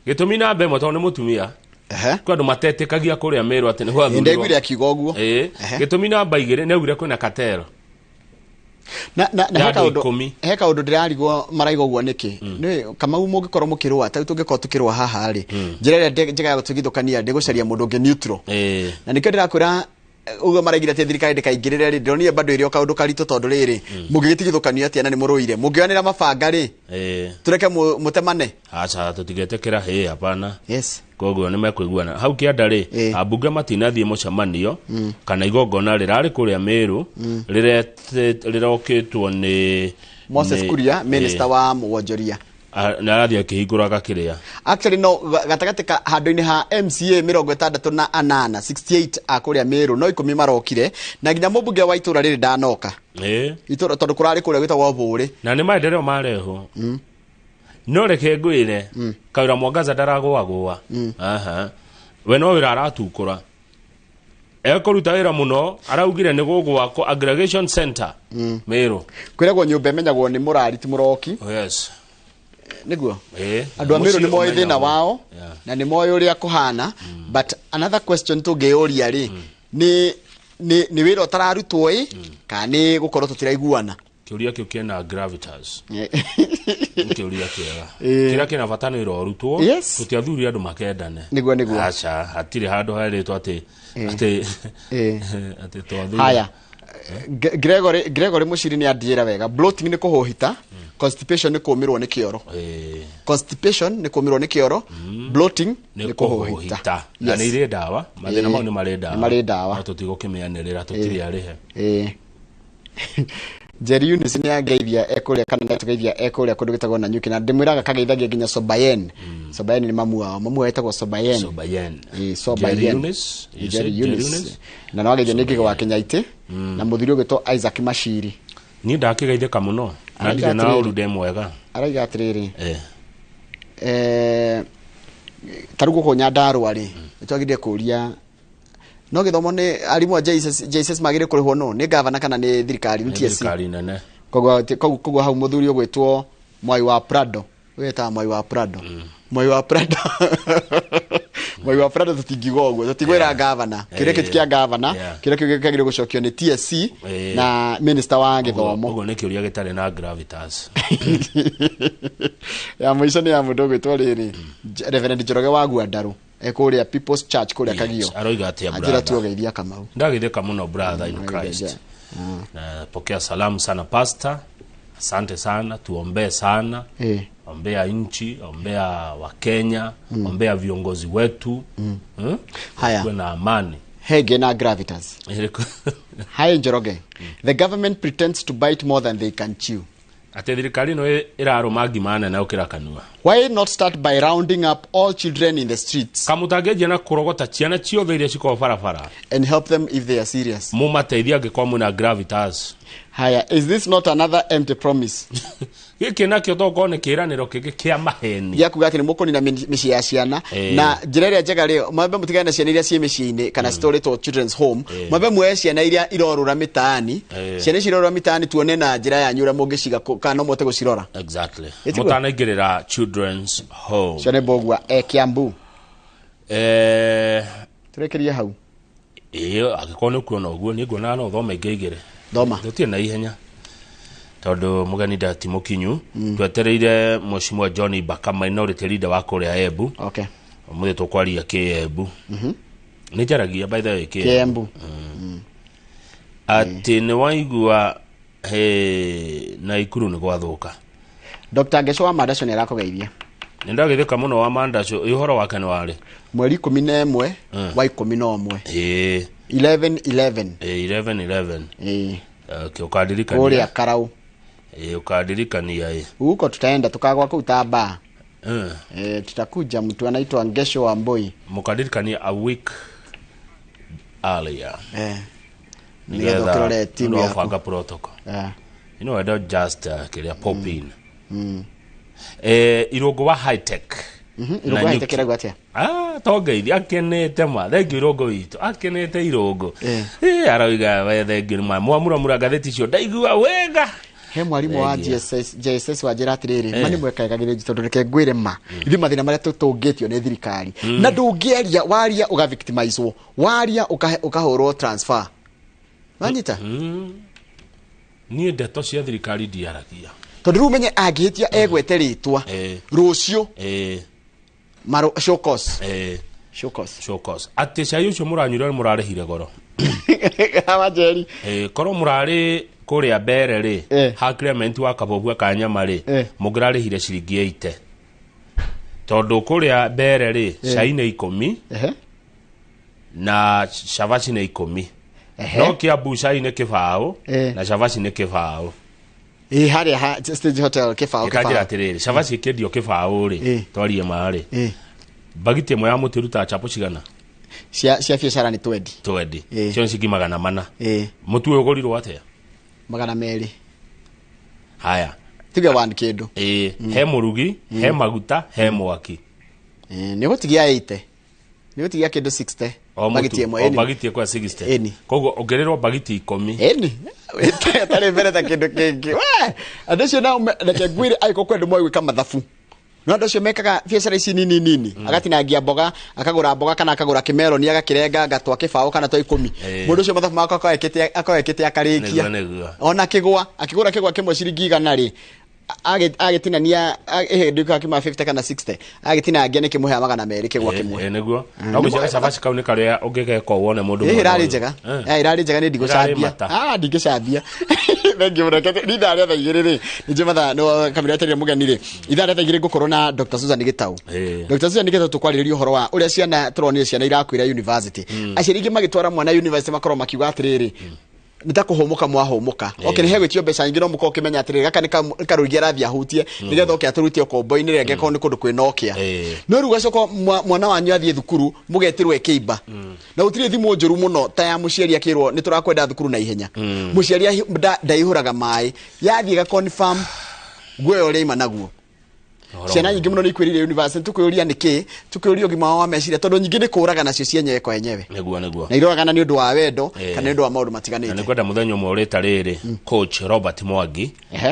Gĩtũmi namba ĩmwe, tondũ nĩ mũtumia. Kwĩ andũ matetĩkagia kũrĩa Meru atĩ nĩ gwathurwo. Ndaiguire akiuga ũguo. Gĩtũmi namba 2, nĩ augire kwĩna katero Na ya he andũ kaũndũ 10. He kaũndũ ndĩrarigwo maraiga ũguo nĩkĩ. Nĩ Kamau, mũngĩkorwo mũkĩrũa, ta rĩu tũngĩkorwo tũkĩrũa haha rĩ, njĩra ĩrĩa njega ya gũtigithũkania ndĩgũcaria mũndũ ũngĩ neutral. Na nĩkĩo ndĩrakwĩra ũguo maraigire atĩ thirikari ndĩkaingĩrĩre rĩ, ndĩronire bado ĩrĩ o kaũndũ karitũ, tondũ rĩrĩ, mũngĩgĩtigithũkanio atĩa na nĩ mũrũire mũngĩoyanĩra mabanga rĩ, tũreke mũtemane? Aca, tũtigetĩkĩra, hĩ, hapana. Yes. Koguo nĩ mekũiguana hau kĩanda rĩ. Ambunge matinathiĩ mũcemanio kana igongona rĩrarĩ kũrĩa Meru, rĩrokĩtwo nĩ Moses Kuria, minister wa wonjoria. Nĩ arathiĩ akĩhingũraga kĩrĩa. Actually no gatagatĩ ka handũ-inĩ ha MCA 68, 68 a kũrĩa Meru, no 10 marokire, na nginya mũmbunge wa itũra rĩrĩ ndanoka itũra, tondũ kũrarĩ kũrĩa gwĩtagwo Bũrĩ. Na nĩ maendeleo marehwo, no reke ngwĩre, Kawĩra Mwangaza ndaragũagũa. Aha, we no wĩra aratukũra, ekũruta wĩra mũno. Araugire nĩ gũgwakwo aggregation center Meru. Kwĩragwo nyũmba ĩmenyagwo nĩ mũrari ti mũroki. Oh, yes. Nĩguo andũ a Meru Mũciĩ nĩ moĩ thĩna ũmenyagwo. wao na nĩ moĩ ũrĩa kũhana. But another question tũngĩyũria rĩ, nĩ wĩra ũtararutwo ĩ, kana nĩ gũkorwo tũtiraiguana? Kĩũria kĩu kĩna gravitas, nĩ kĩũria kĩega. Kĩrĩa kĩna bata nĩ wĩra ũrutwo. Tũtiathuri andũ makendane. Nĩguo. Aca, hatirĩ handũ herĩtwo atĩ atĩ twathuri. Haya. Gregory Muciri nĩ andiĩra wega, bloating nĩ kũhũhita, constipation nĩ kũmĩrwo nĩ kĩoro. Constipation nĩ kũmĩrwo nĩ kĩoro, bloating nĩ nĩ kũhũhita. Kũhũhita na nĩ irĩ ndawa, mathĩna mau nĩ marĩ ndawa. Nĩ marĩ ndawa. No tũtigũkĩmĩanĩrĩra, tũtirĩ arĩhe. Jerry Eunice nĩ angeithia ekũrĩa, kana nĩ atũgeithia ekũrĩa kũndũ gwĩtagwo Nanyuki, na ndĩmwĩraga kageithagia nginya Sobayen. Sobayen nĩ mamu wao, mamu wao etagwo Sobayen. Sobayen. Sobayen. Jerry Eunice, you Jerry said Jerry Eunice. Eunice? Na no ageithio nĩ Ngĩgĩ wa Kĩnyaitĩ na mũthuri ũgwĩtwo Isaac Mashiri. Niĩ ndakĩgeithĩka mũno na Araiga ndirĩ na atĩrĩrĩ. ũru, ndĩ mwega. Araiga atĩrĩrĩ, ta rĩu gũkũ Nyandarũa rĩ, nĩ twagĩrĩire kũria no gĩthomo nĩ arimũ a JSS, JSS magĩrĩire kũrĩhwo no nĩ gavana kana nĩ thirikari nĩ Nĩ TSC? Thirikari nene. Koguo hau mũthuri ũgwĩtwo Mwai wa Prado, wĩtaga Mwai wa Prado, Mwai wa Prado, Mwaigua Fred, tũtingiuga ũguo, tũtigwĩra gavana kĩrĩa kĩti kĩa gavana. Kĩrĩa kĩu kĩagĩrĩirwo gũcokio nĩ TSC na minister wa gĩthomo. Ũguo nĩ kĩũria gĩtarĩ na gravitas. Ya mũico nĩ ya mũndũ ũgwĩtwo rĩrĩ, Reverend Njoroge wa Guandarũ, ekũrĩa People's Church kũrĩa Kagio. Aroiga atĩa, Anjĩra brother? tuogeithia Kamau. Ndagithĩka mũno, brother in Christ. Na pokea salamu sana, pastor, asante sana, tuombee sana. Ombea nchi, ombea Wakenya, ombea viongozi wetu. Haya. Kuwe na amani. Hege na gravitas. Hi Njoroge, the government pretends to bite more than they can chew. Atĩ thirikari ĩno ĩrarũma ngima nene gũkĩra kanua. Why not start by rounding up all children in the streets Kamũtangĩanjia na kũrogota ciana ciothe iria cikoragwo barabara and help them if they are serious? Mũmateithie angĩkorwo mwĩna gravitas. Haya, is this not another empty promise? Gĩkĩ nakĩo tokorwo nĩ kĩĩranĩro kĩngĩ kĩa maheni. Gĩa kuga atĩ nĩ mũkũnina mĩciĩ ya ciana. Na njĩra ĩrĩa njega rĩ, mwambe mũtigane na ciana iria ciĩ mĩciĩ-inĩ kana citũrĩtwo children's home. Mwambe muoye ciana iria irorũra mĩtaani. Ciana icio irorũra mĩtaani, tuone na njĩra yanyu ũrĩa mũngĩciga kana no mũhote gũcirora. Ĩtiguo? Mũtanaingĩrĩra children's home. Cione mbogua e Kiambu. Tũrĩkĩrie hau. Ĩĩ, angĩkorwo nĩ ũkuona ũguo, niĩ nguonaga no ũthome ingĩ igĩrĩ. Thoma. Tũtirĩ na ihenya tondũ mũgeni ndati mũkinyu. Twetereire Mheshimiwa John Mbaka, minority leader wa kũrĩa Embu. Ũmũthĩ tũkwaria kĩembu. Nĩ njaragia, by the way, kĩembu. Kiambu. Atĩ nĩ waigua he Naikuru nĩ gwathũka. Dr. Ngeco wa Mandaco nĩ arakũgeithia. Nĩ ndagĩthĩka mũno wa Mandaco. Ĩ, ũhoro wake nĩ warĩ? Mweri 11 wa 11. 11 11. 11 11. Okay, Kũrĩa ũkandirikania. Karau. Ĩ, ũkandirikania ĩ. Huko tutaenda tukagwa kũu ta baa. Tutakuja, mtu anaitwa Ngesho wa Mboi. Mũkandirikania a week earlier. Nĩgetha ũkĩrore timu nĩ yaku. banga protocol. I don't just kĩrĩa pop in. Irũngũ wa high tech. Irũngũ high tech ĩraigua atĩa? Ah, tongeithia akenete ma thengiũ Irũngũ witũ akenete Irũngũ. Aroiga we thengiũ nĩ ma mwamuramura ngathĩti icio ndaigua wega. He mwarimũ wa Thengiũ. GSS, JSS wanjĩra atĩrĩrĩ, ma nĩ mwekega gĩthĩnji, tondũ reke ngwĩre ma ithuĩ mathĩna marĩa tũtũngĩtio nĩ thirikari na ndũngĩaria, waria ũgavictimizwo, waria ũkahũrwo transfer, wanyita? Niĩ ndeto cia thirikari ndiaragia. Tondũ rĩu menye angĩhĩtia egwete rĩtwa rũciũ maro show cause. Show cause. Show cause atĩ cai ũcio mũranyuire nĩ mũrarĩhire goro. Wanjeri. Korwo mũrarĩ kũrĩa mbere rĩ, ha Clement wa kabobua ka nyama rĩ, mũngĩrarĩhire ciringi 80, tondũ kũrĩa mbere rĩ, cai nĩ 10 na cabaci nĩ 10. No Kiambu cai nĩ 0 na cabaci nĩ 0. Ĩ, harĩa ha Stage Hotel 0. Ĩkanjĩra 0. atĩrĩrĩ, cabaci ĩkĩendio 0 rĩ, twarie ma rĩ, bagiti ĩmwe ya mũtĩ ĩrutaga chapo cigana? Cia biacara nĩ 20. 20. Cio nĩ ciringi 400. Mũtu ũyũ ũgũrirwo atĩa? 200. Haya. Tuge one kĩndũ. Ĩ, he mũrugi, he maguta, he mwaki. Nĩ ũgũtigia 80, nĩ ũgũtigia kĩndũ 60. O bagiti mũtu ĩmwe. o Ĩni. bagiti ĩkwa 60. Ĩni. Koguo ongererwo bagiti 10. Ĩni tarĩ mbere ta kĩndũ kĩngĩ. We, andũ acio nao reke ngwĩre, angĩkorwo kwĩ andũ moĩ gwĩka mathabu, no andũ acio mekaga biacara ici nini nini, agatinangia mboga, akagũra mboga kana akagũra kĩmeroni, agakĩrenga twa 0 kana twa 10. Mũndũ ũcio mathabu makwa akoragwo ekĩte akarĩkia. Nĩguo, nĩguo. Ona kĩgwa, akĩgũra kĩgwa kĩmwe ciringi 100 rĩ, agĩtinania ĩhĩndĩ kĩma 50 kana 60, agĩtinangia nĩ kĩmũhea 200 kĩgwa kĩmwe. Nĩguo no ngwĩciria cabaci kau nĩ karĩa ũngĩgeka wone mũndũ Ĩ, mwena ĩrarĩ ũyũ. njega. Ĩrarĩ njega, nĩ Ĩrarĩ ndigũcambia. mata. Ah, ndingĩcambia, thengiũ mũno. Nĩ ithaa rĩa thaa 2 rĩ, nĩnjũ mathaa nĩ kamĩra etereire mũgeni rĩ, ithaa rĩa thaa 2 ngũkorwo na Dr. Susan Gitau. Dr. Susan Gitau, tũkwarĩrĩria ũhoro wa ũrĩa ciana tũronire ciana irakuĩra university. Aciari aingĩ magĩtwara mwana university makorwo makiuga atĩrĩrĩ, nĩ ta kũhũmũka mwahũmũka. Okay, nĩ hegwĩtio mbeca nyingĩ, no mũkorwo ũkĩmenya atĩrĩrĩ, gaka nĩ karũigi arathiĩ ahutie nĩgetha oke atũrute ũkombo-inĩ rĩngĩ akorwo nĩ kũndũ kwĩna ũkĩa. No rĩu gacoka mwana wanyu athiĩ thukuru mũgetĩrwo ekĩimba, na gũtirĩ thimũ njũru mũno ta ya mũciari akĩrwo nĩ tũrakwenda thukuru na ihenya. Mũciari ndaihũraga maĩ, yathiĩ ga confirm guoya ũrĩa ima naguo. Ũhoro Ciana nyingĩ mũno nĩ ikwĩrire university, tũkwĩũria nĩkĩ, tũkwĩũria ũgima wao wa meciria, tondũ nyingĩ nĩ kũraga nacio cienyewe kwa enyewe. Nĩguo, nĩguo. Na iroragana nĩ ũndũ wa wendo kana nĩ ũndũ wa maũndũ Na matiganĩte. nĩ kwenda mũthenya ũmwe ũrĩta rĩrĩ coach Robert Mwangi.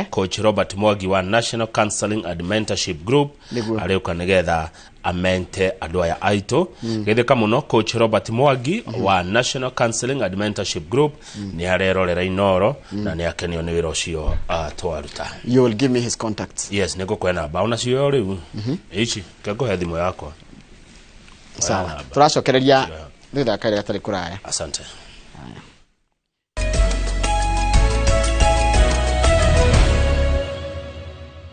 Coach Robert Mwangi wa National Counseling and Mentorship Group. Nĩguo. Arĩũka nĩgetha Amente andũ aya aitũ gĩthĩka mũno. Coach Robert Mwangi wa National Counseling and Mentorship Group nĩ arerorera Inoro na nĩ akenio nĩ wĩra ũcio twaruta. You will give me his contacts. Yes, nĩ ngũkũhe namba onacio rĩu ici kengũhe thimũ yakwa. Sawa. Namba. Tũracokereria thutha wa karĩa gatarĩ kũraya. Asante. Haya.